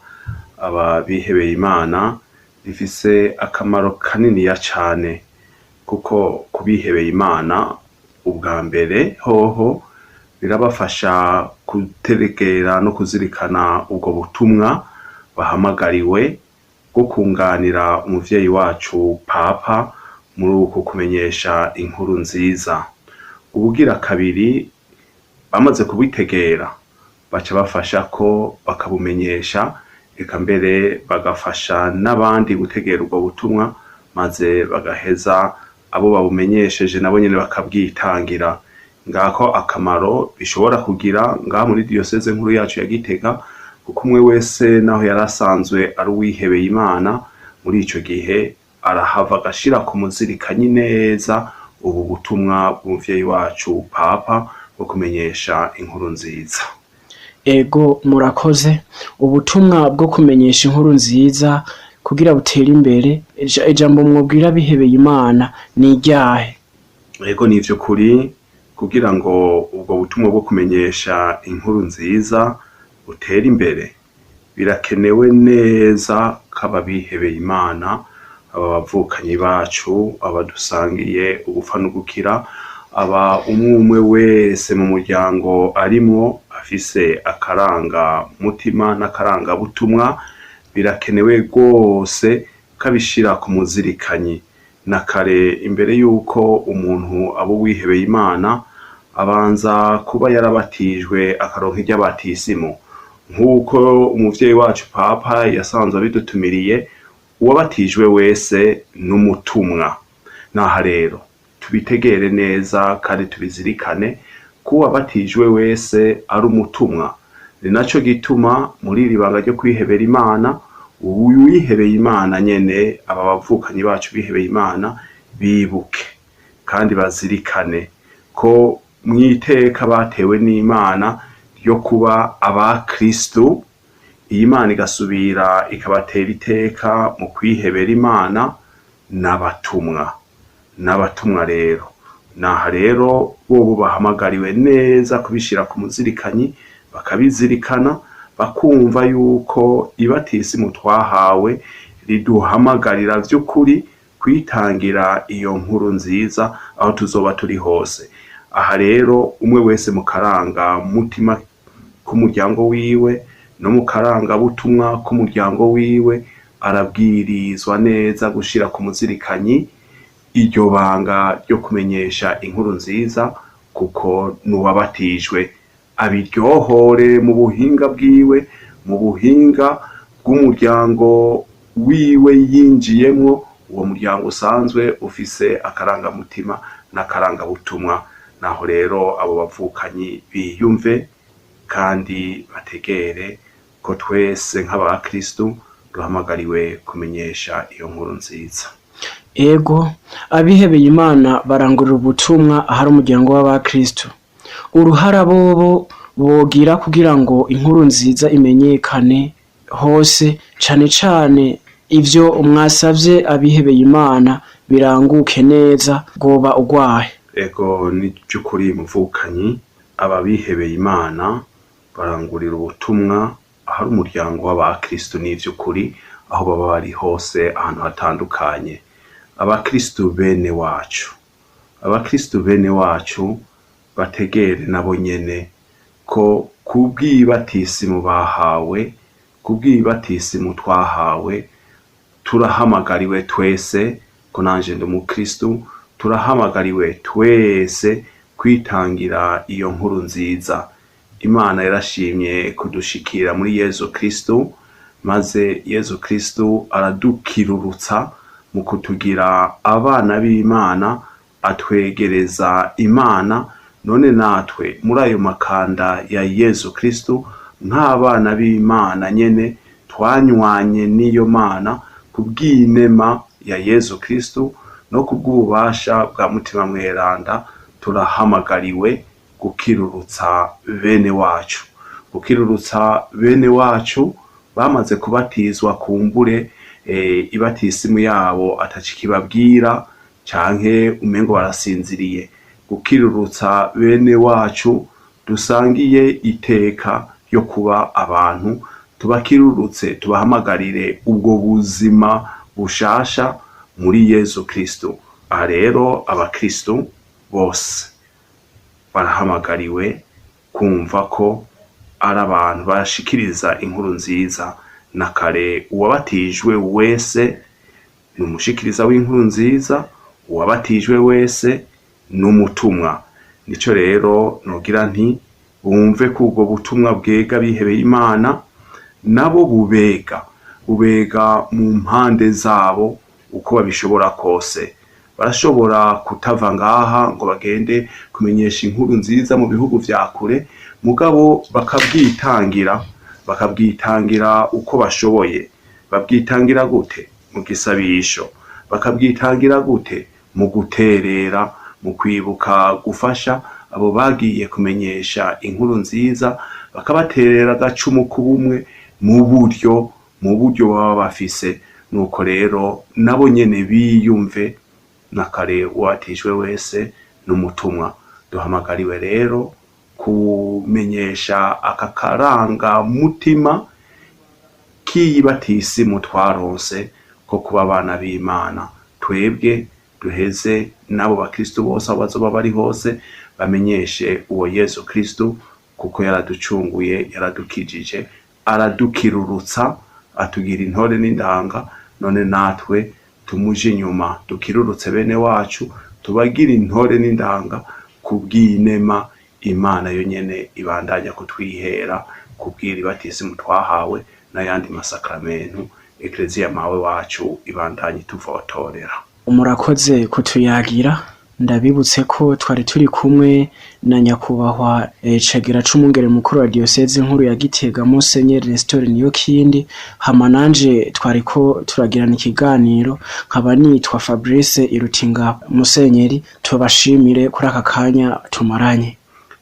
aba bihebeye Imana, rifise akamaro kaniniya cane, kuko kubihebeye Imana ubwa mbere hoho birabafasha guterekera no kuzirikana ubwo butumwa bahamagariwe bwo kunganira umuvyeyi wacu Papa muri uku kumenyesha inkuru nziza. Ubugira kabiri, bamaze kubitegera baca bafasha ko bakabumenyesha, eka mbere bagafasha n'abandi gutegera ubwo butumwa, maze bagaheza abo babumenyesheje nabo nyene bakabwitangira. Ngako akamaro bishobora kugira ngaha muri Diyoseze nkuru yacu ya Gitega, kuko umwe wese naho yari asanzwe ari uwihebeye Imana, muri ico gihe arahava agashira ku muzirikanyi neza ubu butumwa bw'umuvyeyi wacu Papa bwo kumenyesha inkuru nziza. Ego, murakoze. Ubutumwa bwo kumenyesha inkuru nziza kugira butere imbere, ijambo mwobwira bihebeye Imana ni iryahe? Ego, ni ivy'ukuri, kugira ngo ubwo butumwa bwo kumenyesha inkuru nziza butere imbere, birakenewe neza ko ababihebeye Imana, aba bavukanyi bacu, abadusangiye ugupfa n'ugukira, aba umwe umwe wese mu muryango arimwo afise akaranga mutima n'akarangabutumwa, birakenewe rwose ko abishira ku muzirikanyi. Na kare imbere y'uko umuntu aba uwihebeye Imana, abanza kuba yarabatijwe akaronka iry'abatisimu, nk'uko umuvyeyi wacu Papa yasanzwe abidutumiriye. Uwabatijwe wese n'umutumwa. Naha rero tubitegere neza kandi tubizirikane ko uwabatijwe wese ari umutumwa. Ni naco gituma muri iri banga ryo kwihebera Imana, uwihebeye Imana nyene, aba bavukanyi bacu bihebeye Imana, bibuke kandi bazirikane ko mw'iteka batewe n'Imana ryo kuba abakristu, iyi Mana igasubira ikabatera iteka mu kwihebera Imana, n'abatumwa. N'abatumwa rero, naha rero bobo bahamagariwe neza kubishira ku muzirikanyi, bakabizirikana, bakumva yuko ibatisimu twahawe riduhamagarira vy'ukuri kwitangira iyo nkuru nziza aho tuzoba turi hose. Aha rero umwe wese mu karanga mutima k'umuryango wiwe no mu karangabutumwa k'umuryango wiwe arabwirizwa neza gushira ku muzirikanyi iryo banga ryo kumenyesha inkuru nziza, kuko n'uwabatijwe abiryohore mu buhinga bwiwe, mu buhinga bw'umuryango wiwe yinjiyemwo, uwo muryango usanzwe ufise akarangamutima n'akarangabutumwa. Naho rero abo bavukanyi biyumve kandi bategere ko twese nk'abakristu duhamagariwe kumenyesha iyo nkuru nziza. Ego, abihebeye Imana barangurura ubutumwa ahari umuryango w'abakristu. Uruhara bobo bogira kugira ngo inkuru nziza imenyekane hose, cane cane ivyo mwasavye abihebeye Imana biranguke neza, bwoba urwahe? Ego, ni by'ukuri muvukanyi, ababihebeye Imana barangurira ubutumwa ahari umuryango w'abakristu, n'ivy'ukuri aho baba bari hose ahantu hatandukanye. Abakristu bene wacu, abakristu bene wacu bategere nabo nyene ko kubw'ibatisimu bahawe, kubw'ibatisimu twahawe, turahamagariwe twese, ko nanje ndi umukristu, turahamagariwe twese kwitangira iyo nkuru nziza. Imana yarashimye kudushikira muri Yezu Kristu, maze Yezu Kristu aradukirurutsa mu kutugira abana b'Imana, atwegereza Imana. None natwe muri ayo makanda ya Yezu Kristu nk'abana b'Imana nyene twanywanye n'iyo Mana kubw'inema ya Yezu Kristu no kubw'ububasha bwa Mutima Mweranda, turahamagariwe gukirurutsa bene wacu, gukirurutsa bene wacu bamaze kubatizwa, kumbure ibatisimu yabo atacikibabwira canke umengo barasinziriye. Gukirurutsa bene wacu dusangiye iteka ryo kuba abantu, tubakirurutse, tubahamagarire ubwo buzima bushasha muri Yezu Kristu. Aha rero abakristu bose barahamagariwe kumva ko ari abantu bashikiriza inkuru nziza. Na kare uwabatijwe wese ni umushikiriza w'inkuru nziza, uwabatijwe wese ni umutumwa. Nico rero nogira nti bumve ko ubwo butumwa bwega bihebeye Imana nabo bubega, bubega mu mpande zabo uko babishobora kose. Barashobora kutava ngaha ngo bagende kumenyesha inkuru nziza mu bihugu vya kure, mugabo bakabwitangira, bakabwitangira uko bashoboye. Babwitangira gute? Mu gisabisho. Bakabwitangira gute? Mu guterera, mu kwibuka gufasha abo bagiye kumenyesha inkuru nziza, bakabaterera agacumu k'ubumwe mu buryo baba bafise. Nuko rero nabo nyene biyumve, na kare uwatijwe wese n'umutumwa. Duhamagariwe rero kumenyesha aka karanga mutima k'iyibatisimu twaronse ko kuba abana b'Imana. Twebwe duheze n'abo bakristu bose aho bazoba bari hose bamenyeshe uwo Yezu Kristu, kuko yaraducunguye, yaradukijije, aradukirurutsa, atugira intore n'indanga. None natwe tumuje inyuma, dukirurutse bene wacu, tubagira intore n'indanga kubw'inema Imana yo nyene ibandanya kutwihera kubwira ibatisimu twahawe n'ayandi masakramentu Eklezia mawe wacu ibandanya ituvotorera. Murakoze kutuyagira. Ndabibutse ko twari turi kumwe na nyakubahwa Cegera c'umwungere mukuru wa diyoseze nkuru ya Gitega, Musenyeri Nestor Niyokindi. Hama nanje twariko turagirana ikiganiro, nkaba nitwa Fabrice Irutinga. Musenyeri, tubashimire kuri aka kanya tumaranye.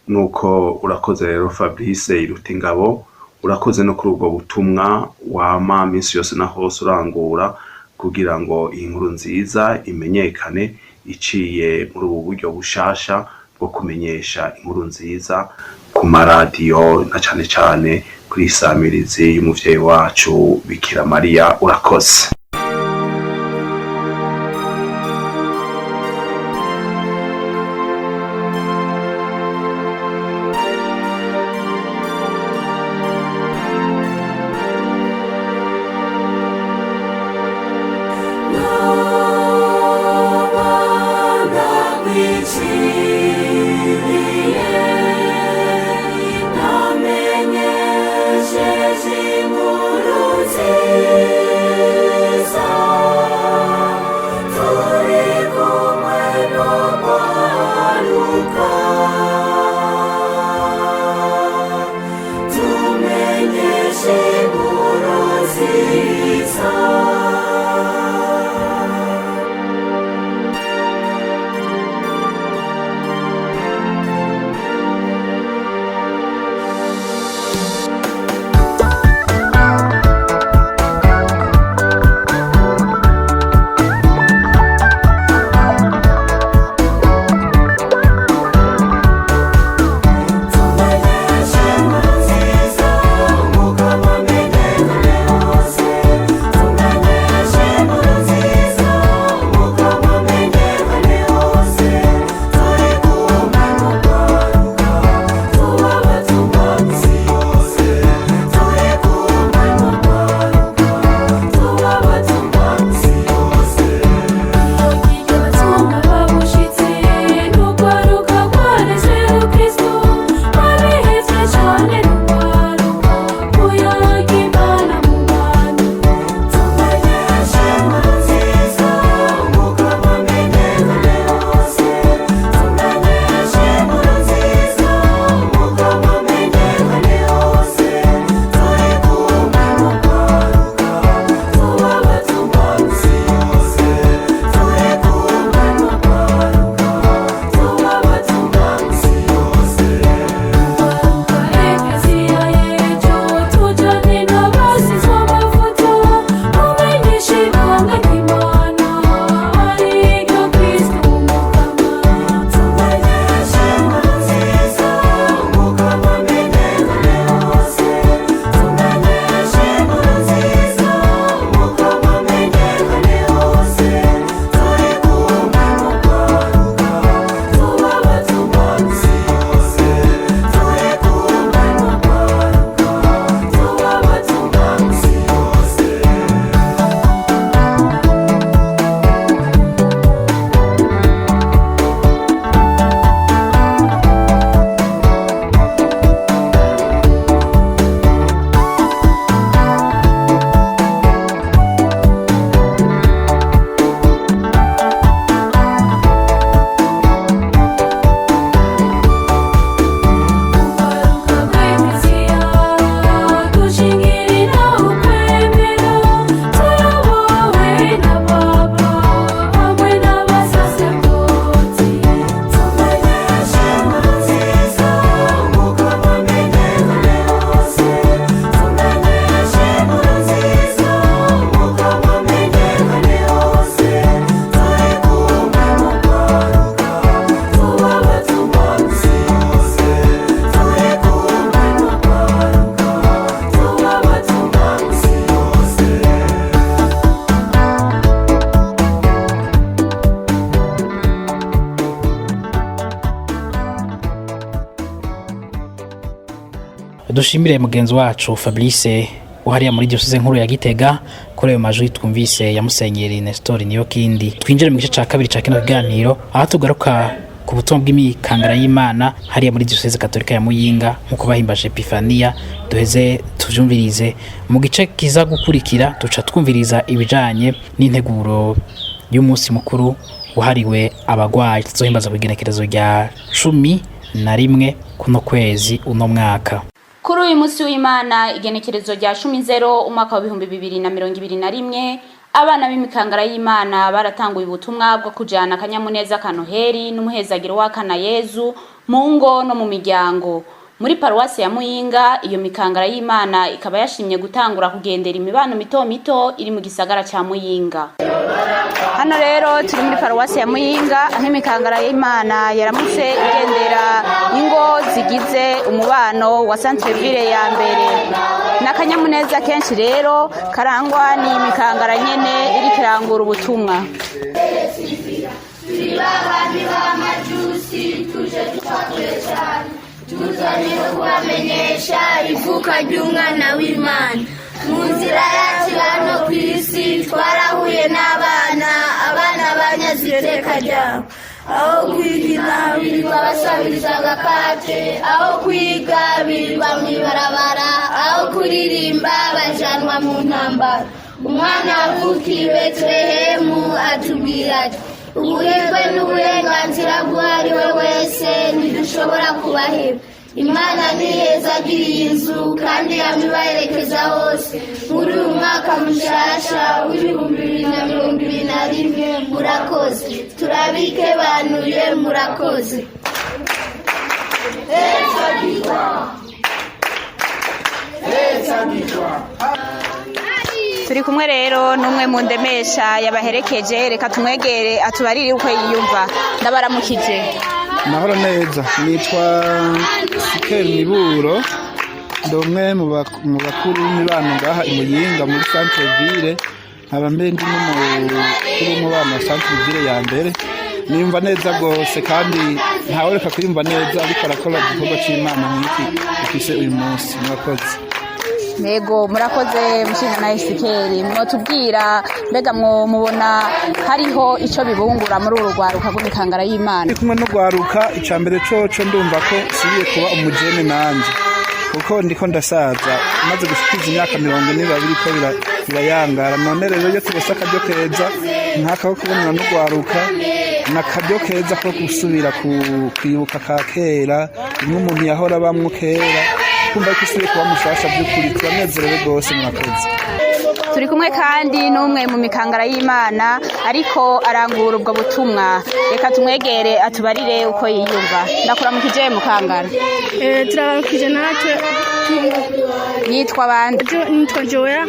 Nuko urakoze rero Fabrice Irutingabo, urakoze no kuri ubwo butumwa wama minsi yose na hose urangura kugira ngo iyi nkuru nziza imenyekane iciye muri ubu buryo bushasha bwo kumenyesha inkuru nziza ku maradiyo na cane cane kuri isamirizi y'umuvyeyi wacu Bikira Mariya. Urakoze. Namenyesheje inkuru nziza. Dushimire mugenzi wacu Fabrice uhariya muri diocese nkuru ya Gitega kuri ayo majwi twumvise ya Musenyeri Nestor Niyokindi. Twinjire mu gice ca kabiri ca kino kiganiro, aho tugaruka ku butumwa bw'imikangara y'Imana hariya muri diocese katolika ya Muyinga nk'uko bahimbaje Epifania. Duheze tuvyumvirize mu gice kiza gukurikira, duca twumviriza ibijanye n'integuro y'umunsi mukuru wahariwe abagwayi tuzohimbaza ku igenekerezo rya 11 kuno kwezi uno mwaka. Kuri uyu munsi w'Imana, igenekerezo rya 10 umwaka wa 2021, abana b'imikangara y'Imana baratanguye ubutumwa bwo kujana akanyamuneza ka Noheri n'umuhezagiro w'akana Yezu mu ngo no mu miryango. Muri paruwasi ya Muyinga, iyo mikangara y'Imana ikaba yashimye gutangura kugendera imibano mito mito iri mu gisagara ca Muyinga. Hano rero turi muri paruwasi ya Muyinga, aho imikangara y'Imana yaramutse igendera ingo zigize umubano wa centre ville ya mbere. N'akanyamuneza kenshi rero karangwa n'imikangara nyene iriko irangura ubutumwa. Turi babami b'amajusi, tuje twakure cyane, tuzanye kubamenyesha ivuka ry'umwana w'Imana. Mu nzira yacu hano ku isi twarahuye n'abana, abana banyaze iteka ryabo. Aho kwiga birirwa basabiriza agakate, aho kwiga birirwa mu ibarabara, aho kuririmba bajanwa mu ntambara. Umwana wavukiye i Betelehemu atubwira ati: ubuhirwe n'uburenganzira bw'uwo we wese ntidushobora kubaheba. Imana ntihezagiriye iyi nzu kandi yamibaherekeza hose muri uyu mwaka mushasha w'2021. Murakoze, turabikebanuye, murakoze. Turi kumwe rero n'umwe mu ndemesha yabaherekeje, reka tumwegere atubarire uko yiyumva. Ndabaramukije. Mahoro neza, nitwa Sikeri Miburo, ndi umwe mu bakuru b'imibano ngaha i Muyinga muri centre ville, nkaba mbe ndi n'umukuru w'umubano wa centre ville ya mbere. Niyumva neza rwose kandi ntawereka kuyumva neza ariko arakora igikorwa c'Imana nk'iki dufise uyu munsi. Murakoze. Nego, murakoze mushinga na Esikeri. Mwotubwira mbega mubona hariho ico bibungura muri uru rwaruka rw'imikangara y'Imana? Ndi kumwe n'urwaruka, ica mbere coco ndumva ko nsubiye kuba umujene nanje, kuko ndiko ndasaza, maze gushikiza imyaka 42 biriko birayangara. None rero iyo turose akaryo keza nk'aka ko kubonana n'urwaruka, ni akaryo keza ko gusubira kwibuka ka kera, bimwe umuntu yahora abamwo kera, kumva ko usubiye kuba mushasha. By'ukuri turanezerewe rwose, murakoze. Turi kumwe kandi n'umwe mu mikangara y'Imana ariko arangura ubwo butumwa, reka tumwegere atubarire uko yiyumva. Ndakuramukije mukangara. Turabaramukije natwe. Nitwa bande? Nitwa Joella.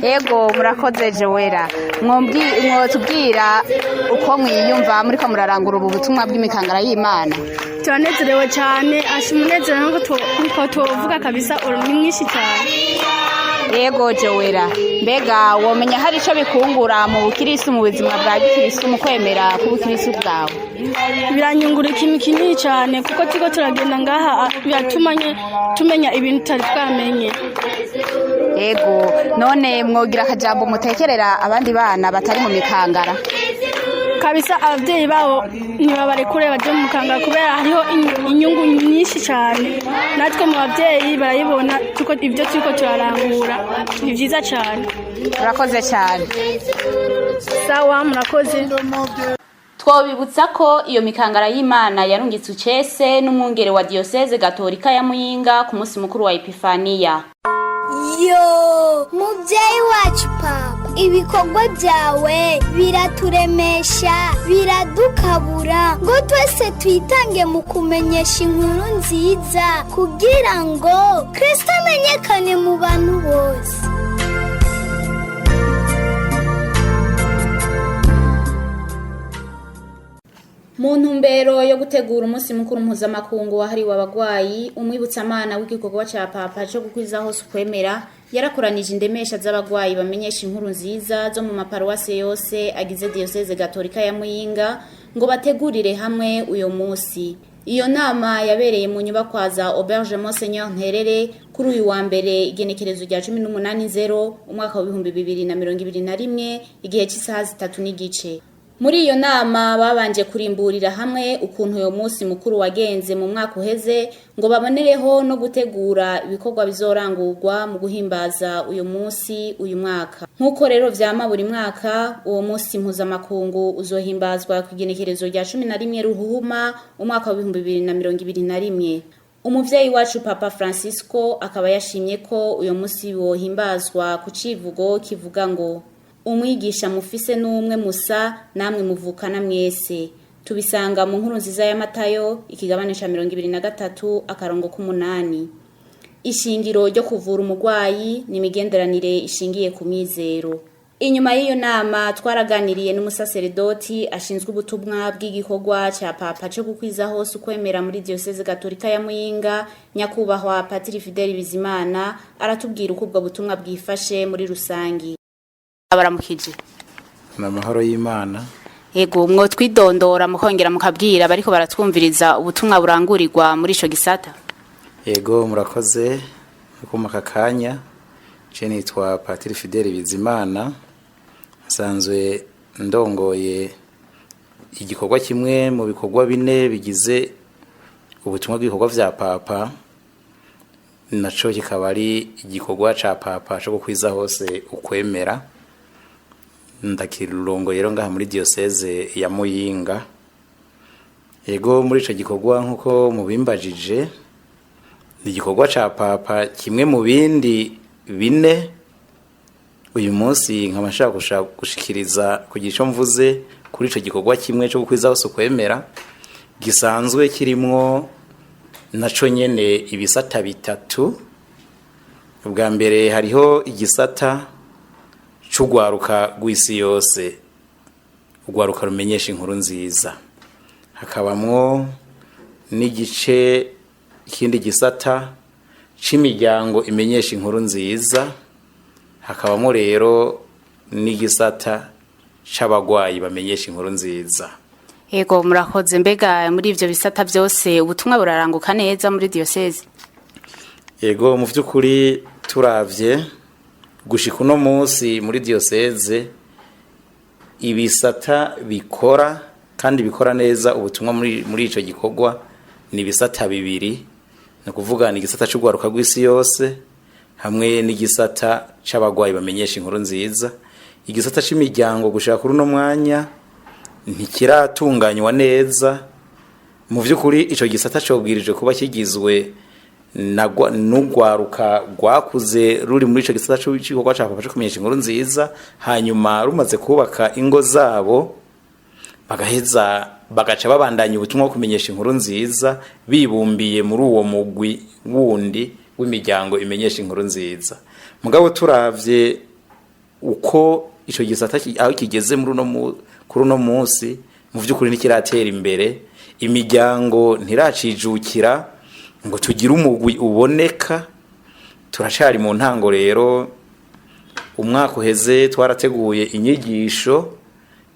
Ego, murakoze Joella. Mwotubwira uko mwiyumva muriko murarangura ubu butumwa bw'imikangara y'Imana? Turanezerewe cyane, asha umunezero nkuko tuvuga kabisa ni mwinshi cyane. Yego Joella, mbega womenya hari ico bikungura mu bukirisu, mu buzima bwa gikirisu, mu kwemera k'ubukirisu bwawe? Biranyungura ikintu kinini cyane, kuko turiko turagenda ngaha biratuma tumenya ibintu tutari twamenye. Yego, none mwogira akajambo mutekerera abandi bana batari mu mikangara? Kabisa ababyeyi babo ntibabarekure baje mu mukangara, kubera hariho inyungu nyinshi cyane. Natwe mu babyeyi barayibona kuko ibyo turiko turarangura ni byiza cyane. Murakoze cyane. Sawa, murakoze. Twobibutsa ko iyo mikangara y'Imana yarungitse ucese n'umwungere wa diocese gatolika ya Muyinga ku munsi mukuru wa Epifania. Yo, mubyeyi wacu papa, ibikorwa byawe biraturemesha, biradukabura ngo twese twitange mu kumenyesha inkuru nziza kugira ngo Kristo amenyekane mu bantu bose. Mu ntumbero yo gutegura umunsi mukuru mpuzamakungu wahariwe abagwayi, umwibutsamana w'igikorwa ca papa co gukwiza hose ukwemera yarakoranije indemesha z'abagwayi bamenyesha inkuru nziza zo mu maparuwase yose agize diyoseze gatolika ya Muyinga ngo bategurire hamwe uyo munsi. Iyo nama yabereye mu nyubakwa za Auberge Monseigneur Nterere kuri uyu wa mbere, igenekerezo rya 18.0 umwaka wa 2021, igihe cy'isaha 3:30. Muri iyo nama babanje kurimburira hamwe ukuntu uyo munsi mukuru wagenze mu mwaka uheze, ngo babonereho no gutegura ibikorwa bizorangurwa mu guhimbaza uyu munsi uyu mwaka. Nk'uko rero vyama buri mwaka, uwo munsi mpuzamakungu uzohimbazwa ku igenekerezo rya 11 Ruhuhuma umwaka wa 2021. Umuvyeyi wacu Papa Francisco akaba yashimye ko uyo munsi wohimbazwa ku civugo kivuga ngo: "Umwigisha mufise n'umwe musa, namwe muvukana mwese." Tubisanga mu Nkuru Nziza ya Matayo, ikigabane ca 23, akarongo k'umunani. Ishingiro ryo kuvura umurwayi ni imigenderanire ishingiye ku mizero. Inyuma y'iyo nama twaraganiriye n'umusaseredoti ashinzwe ubutumwa bw'igikorwa ca Papa co gukwiza hose ukwemera muri Diocese Gatolika ya Muyinga, nyakubahwa Patiri Fideli Bizimana, aratubwira uko ubwo butumwa bwifashe muri rusangi. Abaramukije. Ni amahoro y'Imana. Yego, mwo twidondora mukongera mukabwira bariko baratwumviriza ubutumwa burangurirwa muri ico gisata. Yego, murakoze kuma aka kanya. Je nitwa Patiri Fideli Bizimana, nsanzwe ndongoye igikorwa kimwe mu bikorwa bine bigize ubutumwa bw'ibikorwa vya Papa, naco kikaba ari igikorwa ca Papa co gukwiza hose ukwemera. Ndakirongoye rero ngaha muri Diocese ya Muyinga. Yego, muri ico gikorwa, nkuko mubimbajije, ni igikorwa ca Papa kimwe mu bindi bine. Uyu munsi nkaba nshaka gushikiriza kugira ico mvuze kuri ico gikorwa kimwe co gukwiza hose ukwemera, gisanzwe kirimwo naco nyene ibisata bitatu. Ubwa mbere, hariho igisata c'urwaruka rw'isi yose, urwaruka rumenyesha inkuru nziza. Hakabamwo n'igice, ikindi gisata c'imiryango imenyesha inkuru nziza. Hakabamwo rero n'igisata c'abagwayi bamenyesha inkuru nziza. Yego, murakoze. Mbega muri ivyo bisata byose ubutumwa buraranguka neza muri diocese? Yego, mu vy'ukuri turavye gushika uno munsi muri diocese, ibisata bikora kandi bikora neza ubutumwa muri ico gikorwa ni ibisata bibiri. Ni ukuvuga ni igisata c'urwaruka rw'isi yose hamwe n'igisata c'abagwayi bamenyesha inkuru nziza. Igisata c'imiryango gushika kuri uno mwanya ntikiratunganywa neza. Mu vy'ukuri ico gisata cobwirije kuba kigizwe n'urwaruka rwakuze ruri muri ico gisata c'igikorwa ca Papa co kumenyesha inkuru nziza, hanyuma rumaze kubaka ingo zabo bagaheza bagaca babandanya ubutumwa bwo kumenyesha inkuru nziza bibumbiye muri uwo mugwi wundi w'imiryango imenyesha inkuru nziza. Mugabo turavye uko ico gisata aho kigeze muri uno kuri uno munsi, mu vy'ukuri ntikiratera imbere. Imiryango ntiracijukira ngo tugire umugwi uboneka, turacari mu ntango. Rero umwaka uheze twarateguye inyigisho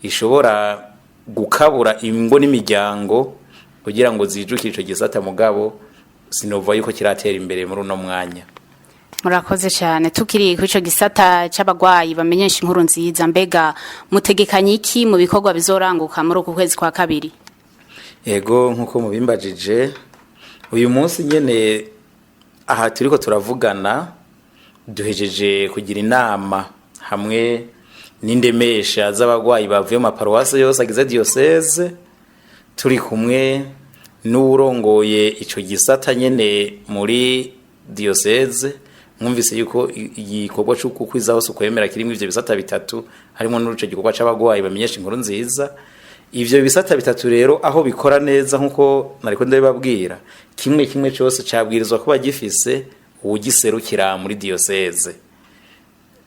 ishobora gukabura ingo n'imiryango kugira ngo zijukire ico gisata, mugabo sinova yuko kiratera imbere muri uno mwanya. Murakoze cyane. Tukiri kuri ico gisata c'abagwayi bamenyesha inkuru nziza, mbega mutegekanye iki mu bikorwa bizoranguka muri uku kwezi kwa kabiri? Yego, nkuko mubimbajije, uyu munsi nyene aha turiko turavugana duhejeje kugira inama hamwe n'indemesha z'abagwayi bavuye mu maparuwasi yose agize diocese, turi kumwe n'uwurongoye ico gisata nyene muri diocese. Mwumvise yuko igikorwa cyo gukwiza hose ukwemera kirimo ivyo bisata bitatu, harimo n'uruco gikorwa c'abagwayi bamenyesha inkuru nziza. Ivyo bisata bitatu rero aho bikora neza, nkuko nariko ndabibabwira, kimwe kimwe cyose cabwirizwa kuba gifise uwugiserukira muri diocese,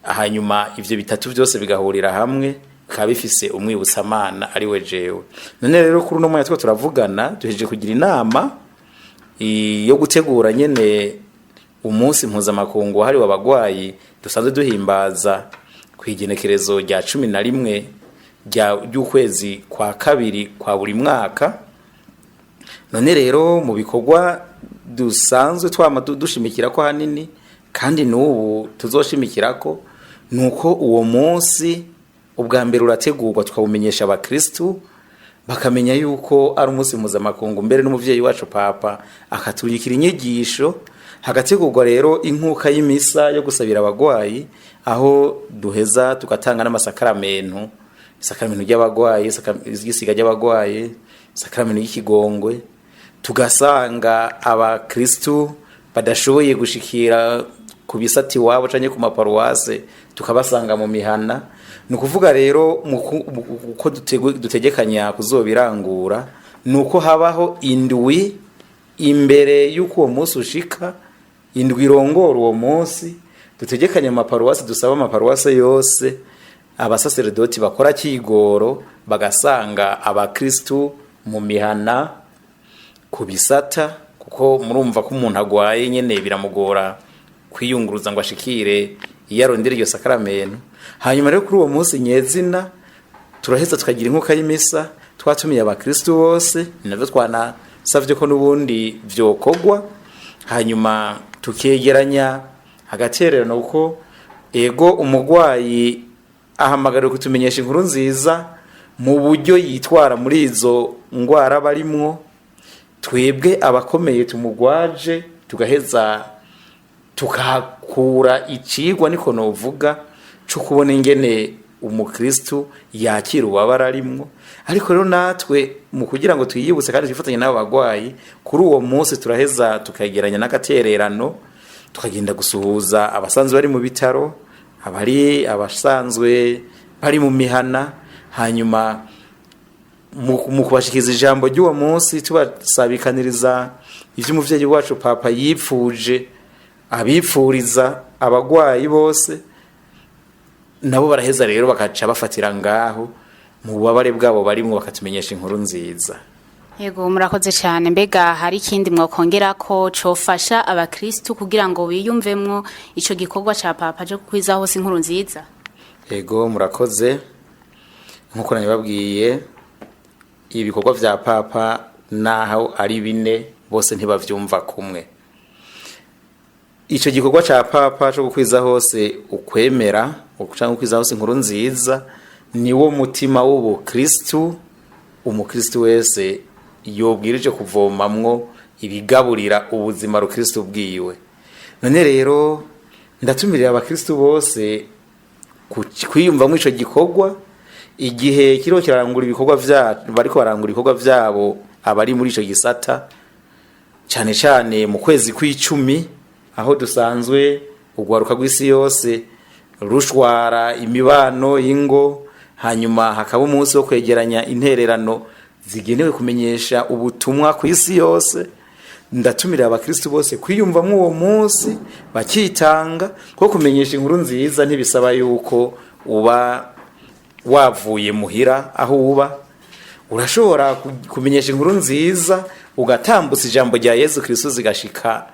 hanyuma ivyo bitatu byose bigahurira hamwe bikaba bifise umwibutsamana ari we jewe. None rero kuri uno mwanya two turavugana duhejeje kugira inama yo gutegura nyene umunsi mpuzamakungu wahariwe abagwayi dusanzwe duhimbaza ku igenekerezo rya 11 ry'ukwezi kwa kabiri kwa buri mwaka. None rero mu bikorwa dusanzwe twama dushimikira ko hanini kandi n'ubu tuzoshimikira ko, nuko uwo munsi ubwa mbere urategurwa, tukawumenyesha abakristu bakamenya yuko ari umunsi mpuzamakungu, mbere n'umuvyeyi wacu Papa akaturikira inyigisho. Hagategurwa rero inkuka y'imisa yo gusabira abagwayi, aho duheza tugatanga n'amasakaramentu: isakaramentu ry'abagwayi, ry'isiga ry'abagwayi, isakaramentu y'ikigongwe. Tugasanga abakristu badashoboye gushikira ku bisati iwabo canke ku maparuwase, tukabasanga mu mihana. Ni ukuvuga rero uko dutegekanya kuzobirangura ni uko habaho indwi imbere y'uko uwo munsi ushika, indwi irongora uwo munsi. Dutegekanya amaparuwasi, dusaba amaparuwase yose abasaseredoti bakora kigoro bagasanga abakristu mu mihana, ku bisata, kuko murumva ko umuntu agwaye nyene biramugora kwiyunguruza ngo ashikire iyo arondera iryo sakaramento. Hanyuma rero kuri uwo munsi nyezina turaheza tukagira inkuka y'imisa twatumiye abakristu bose, ni navyo twanasavye ko n'ubundi vyokorwa. Hanyuma tukegeranya agatererano, kuko ego umugwayi ahamagariwe kutumenyesha inkuru nziza mu buryo yitwara muri izo ngwara barimwo. Twebwe abakomeye tumugwaje tugaheza tukahakura icigwa, niko novuga, co kubona ingene umukristu yakira ububabare arimwo. Ariko rero natwe mu kugira ngo twiyibutse kandi twifatanye n'abo bagwayi, kuri uwo munsi turaheza tukegeranya n'agatererano, tukagenda gusuhuza abasanzwe bari mu bitaro, abari abasanzwe bari mu mihana. Hanyuma mu kubashikiza ijambo ry'uwo munsi, tubasabikaniriza ivy'umuvyeyi wacu Papa yipfuje, abipfuriza abagwayi bose, nabo baraheza rero bakaca bafatira ngaho mu bubabare bwabo barimwo, bakatumenyesha inkuru nziza. Yego, murakoze cyane. Mbega hari ikindi mwokongera ko cofasha abakristu kugira ngo biyumvemwo ico gikorwa ca Papa cyo gukwiza hose inkuru nziza? Ego, murakoze. Nkuko nabibabwiye, ibikorwa vya Papa naho ari bine, bose ntibavyumva kumwe. Ico gikorwa ca Papa co gukwiza hose ukwemera canke gukwiza hose inkuru nziza niwo mutima w'ubukristu umukristu wese yobwirije kuvomamwo ibigaburira ubuzima rukristu bwiwe. None rero ndatumirira abakristu bose kwiyumvamwo ico gikorwa igihe kiriho kirarangura ibikorwa vyabo, bariko barangura ibikorwa vyabo abari muri ico gisata, cane cane mu kwezi kw'icumi, aho dusanzwe urwaruka rw'isi yose rushwara imibano y'ingo, hanyuma hakaba umunsi wo kwegeranya intererano zigenewe kumenyesha ubutumwa ku isi yose. Ndatumira abakristu bose kwiyumvamwo uwo munsi bakitanga, kuko kumenyesha inkuru nziza ntibisaba yuko uba wavuye muhira aho uba. Urashobora kumenyesha inkuru nziza ugatambutsa ijambo rya Yezu Kristo zigashika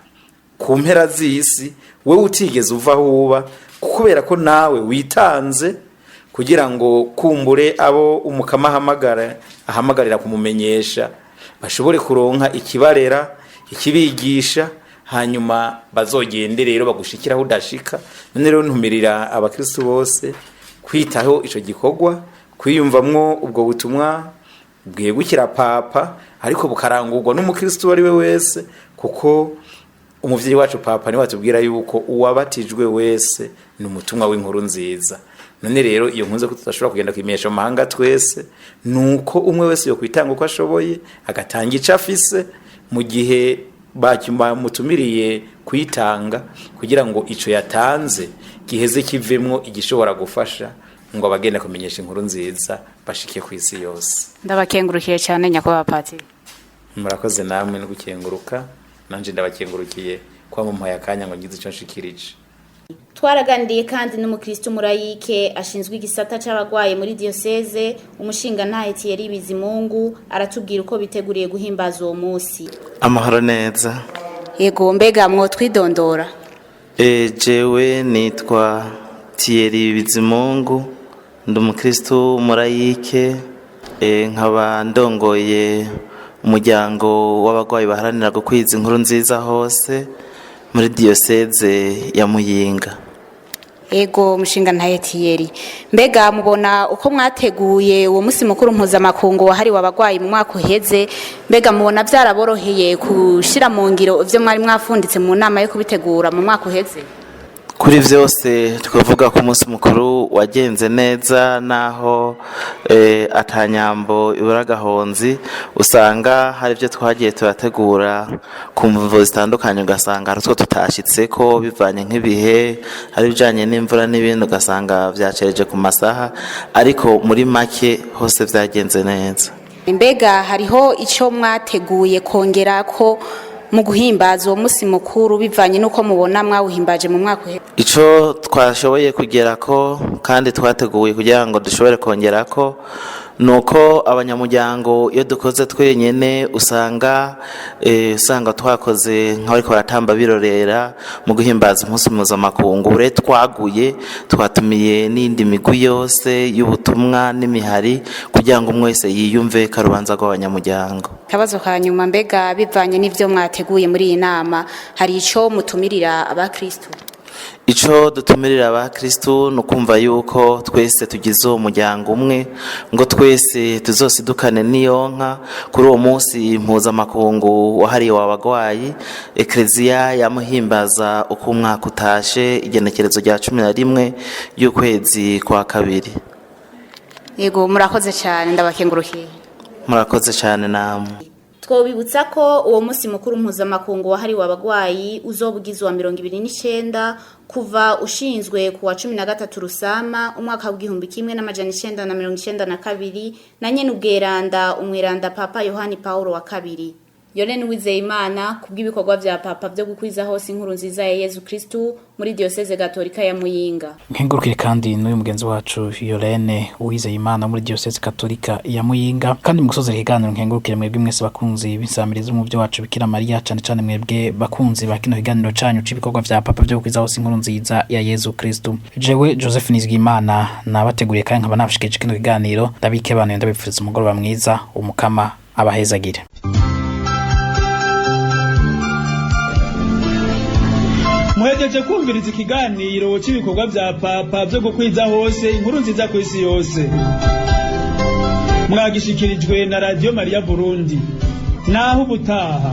ku mpera z'isi wewe utigeze uva aho uba, kubera ko nawe witanze kugira ngo kumbure abo umukama ahamagarira kumumenyesha bashobore kuronka ikibarera, ikibigisha, hanyuma bazogende rero bagushikira aho udashika. None rero ntumirira abakristu bose kwitaho ico gikorwa, kwiyumvamwo ubwo butumwa bwegukira Papa, ariko bukarangurwa n'umukristu uwo ari we wese, kuko umuvyeyi wacu Papa niwe atubwira yuko uwabatijwe wese ni umutumwa w'inkuru nziza. None rero iyo nkunze ko tudashobora kugenda kwimenyesha mu mahanga twese, nuko umwe wese yokwitanga uko ashoboye, agatanga ico afise mu gihe bamutumiriye kwitanga, kugira ngo ico yatanze giheze kivemwo igishobora gufasha ngo abagenda kumenyesha inkuru nziza bashike ku isi yose. Ndabakengurukiye cyane, nyakubahwa Patiri. Murakoze namwe no gukenguruka, nanje ndabakengurukiye kwa mumpaye akanya ngo ngize ico nshikirije. Twaraganiriye kandi n'umukristo murayike ashinzwe igisata c'abagwaye muri diocese, umushinga ntahe Thierry Bizimungu, aratubwira uko biteguriye guhimbaza uwo munsi. Amahoro neza. Yego, mbega mwo twidondora? Jewe nitwa Thierry Bizimungu, ndi umukristo murayike, nkaba ndongoye Umuryango w'abagwayi baharanira gukwiza inkuru nziza hose muri diyoseze ya Muyinga. Ego, mushinga ntahe Thierry, mbega mubona uko mwateguye uwo musi mukuru mpuzamakungu wahariwe abagwayi mu mwaka uheze, mbega mubona byaraboroheye kushira mu ngiro ivyo mwari mwafunditse mu nama yo kubitegura mu mwaka uheze? Kuri vyose twavuga ko umunsi mukuru wagenze neza, naho atanyambo ibura gahonzi. Usanga hari ibyo twagiye turategura ku mvo zitandukanye, ugasanga hari utwo tutashitse ko bivanye nk'ibihe, hari ibijanye n'imvura n'ibindi, ugasanga vyacereje ku masaha, ariko muri make hose vyagenze neza. Mbega hariho icyo mwateguye kongera ko mu guhimbaza uwo munsi mukuru, bivanye n'uko mubona mwawuhimbaje mu mwaka uheze? Ico twashoboye kugera ko kandi twateguye kugira ngo dushobore kongera ko nuko abanyamuryango, iyo dukoze twenyene usanga twakoze nk'abariko baratamba birorera mu guhimbaza umunsi mpuzamakungu. Rero twaguye, twatumiye n'indi migwi yose y'ubutumwa n'imihari kugira ngo umwe wese yiyumve karubanza rw'abanyamuryango. Akabazo ka nyuma: mbega bivanye n'ivyo mwateguye muri iyi nama, hari ico mutumirira abakristu? Ico dutumirira abakristu ni ukumva yuko twese tugize uwo muryango umwe, ngo twese tuzosidukane n'iyonka kuri uwo munsi mpuzamakungu wahariwe abagwayi. Ekleziya yamuhimbaza uko umwaka utashe, igenekerezo rya 11 y'ukwezi kwa kabiri. Yego, murakoze cyane, ndabakengurukiye. Murakoze cyane namwe. Twobibutsa ko uwo munsi mukuru mpuzamakungu wahariwe abagwayi uzoba ugizwe wa 29 kuva ushinzwe ku wa 13 Rusama umwaka w'1992 na nyene ubweranda umweranda Papa Yohani Paulo wa kabiri. Yolene Uwizeyimana, kubw'ibikorwa vya Papa vyo gukwiza hose inkuru nziza ya Yezu Kristu muri Diocese Gatolika ya Muyinga. Nkengurukire kandi n'uyu mugenzi wacu Yolene Uwizeyimana muri Diocese Katolika ya Muyinga. Kandi mu gusoza ikiganiro, nkengurukire mwebwe mwese bakunzi b'insamirizi mu byo wacu Bikira Mariya, cane cane mwebwe bakunzi ba kino kiganiro canyu c'ibikorwa vya Papa vyo gukwiza hose inkuru nziza ya Yezu Kristu. Jewe Joseph Nizigimana nabateguriye kandi nkaba nabashikirije kino kiganiro, ndabikebanuye, ndabipfuriza umugoroba mwiza. Umukama abahezagire. Muhejeje kumviriza ikiganiro cy'ibikorwa vya Papa vyo gukwiza hose inkuru nziza ku isi yose. Mwagishikirijwe na Radio Maria Burundi. Naho ubutaha.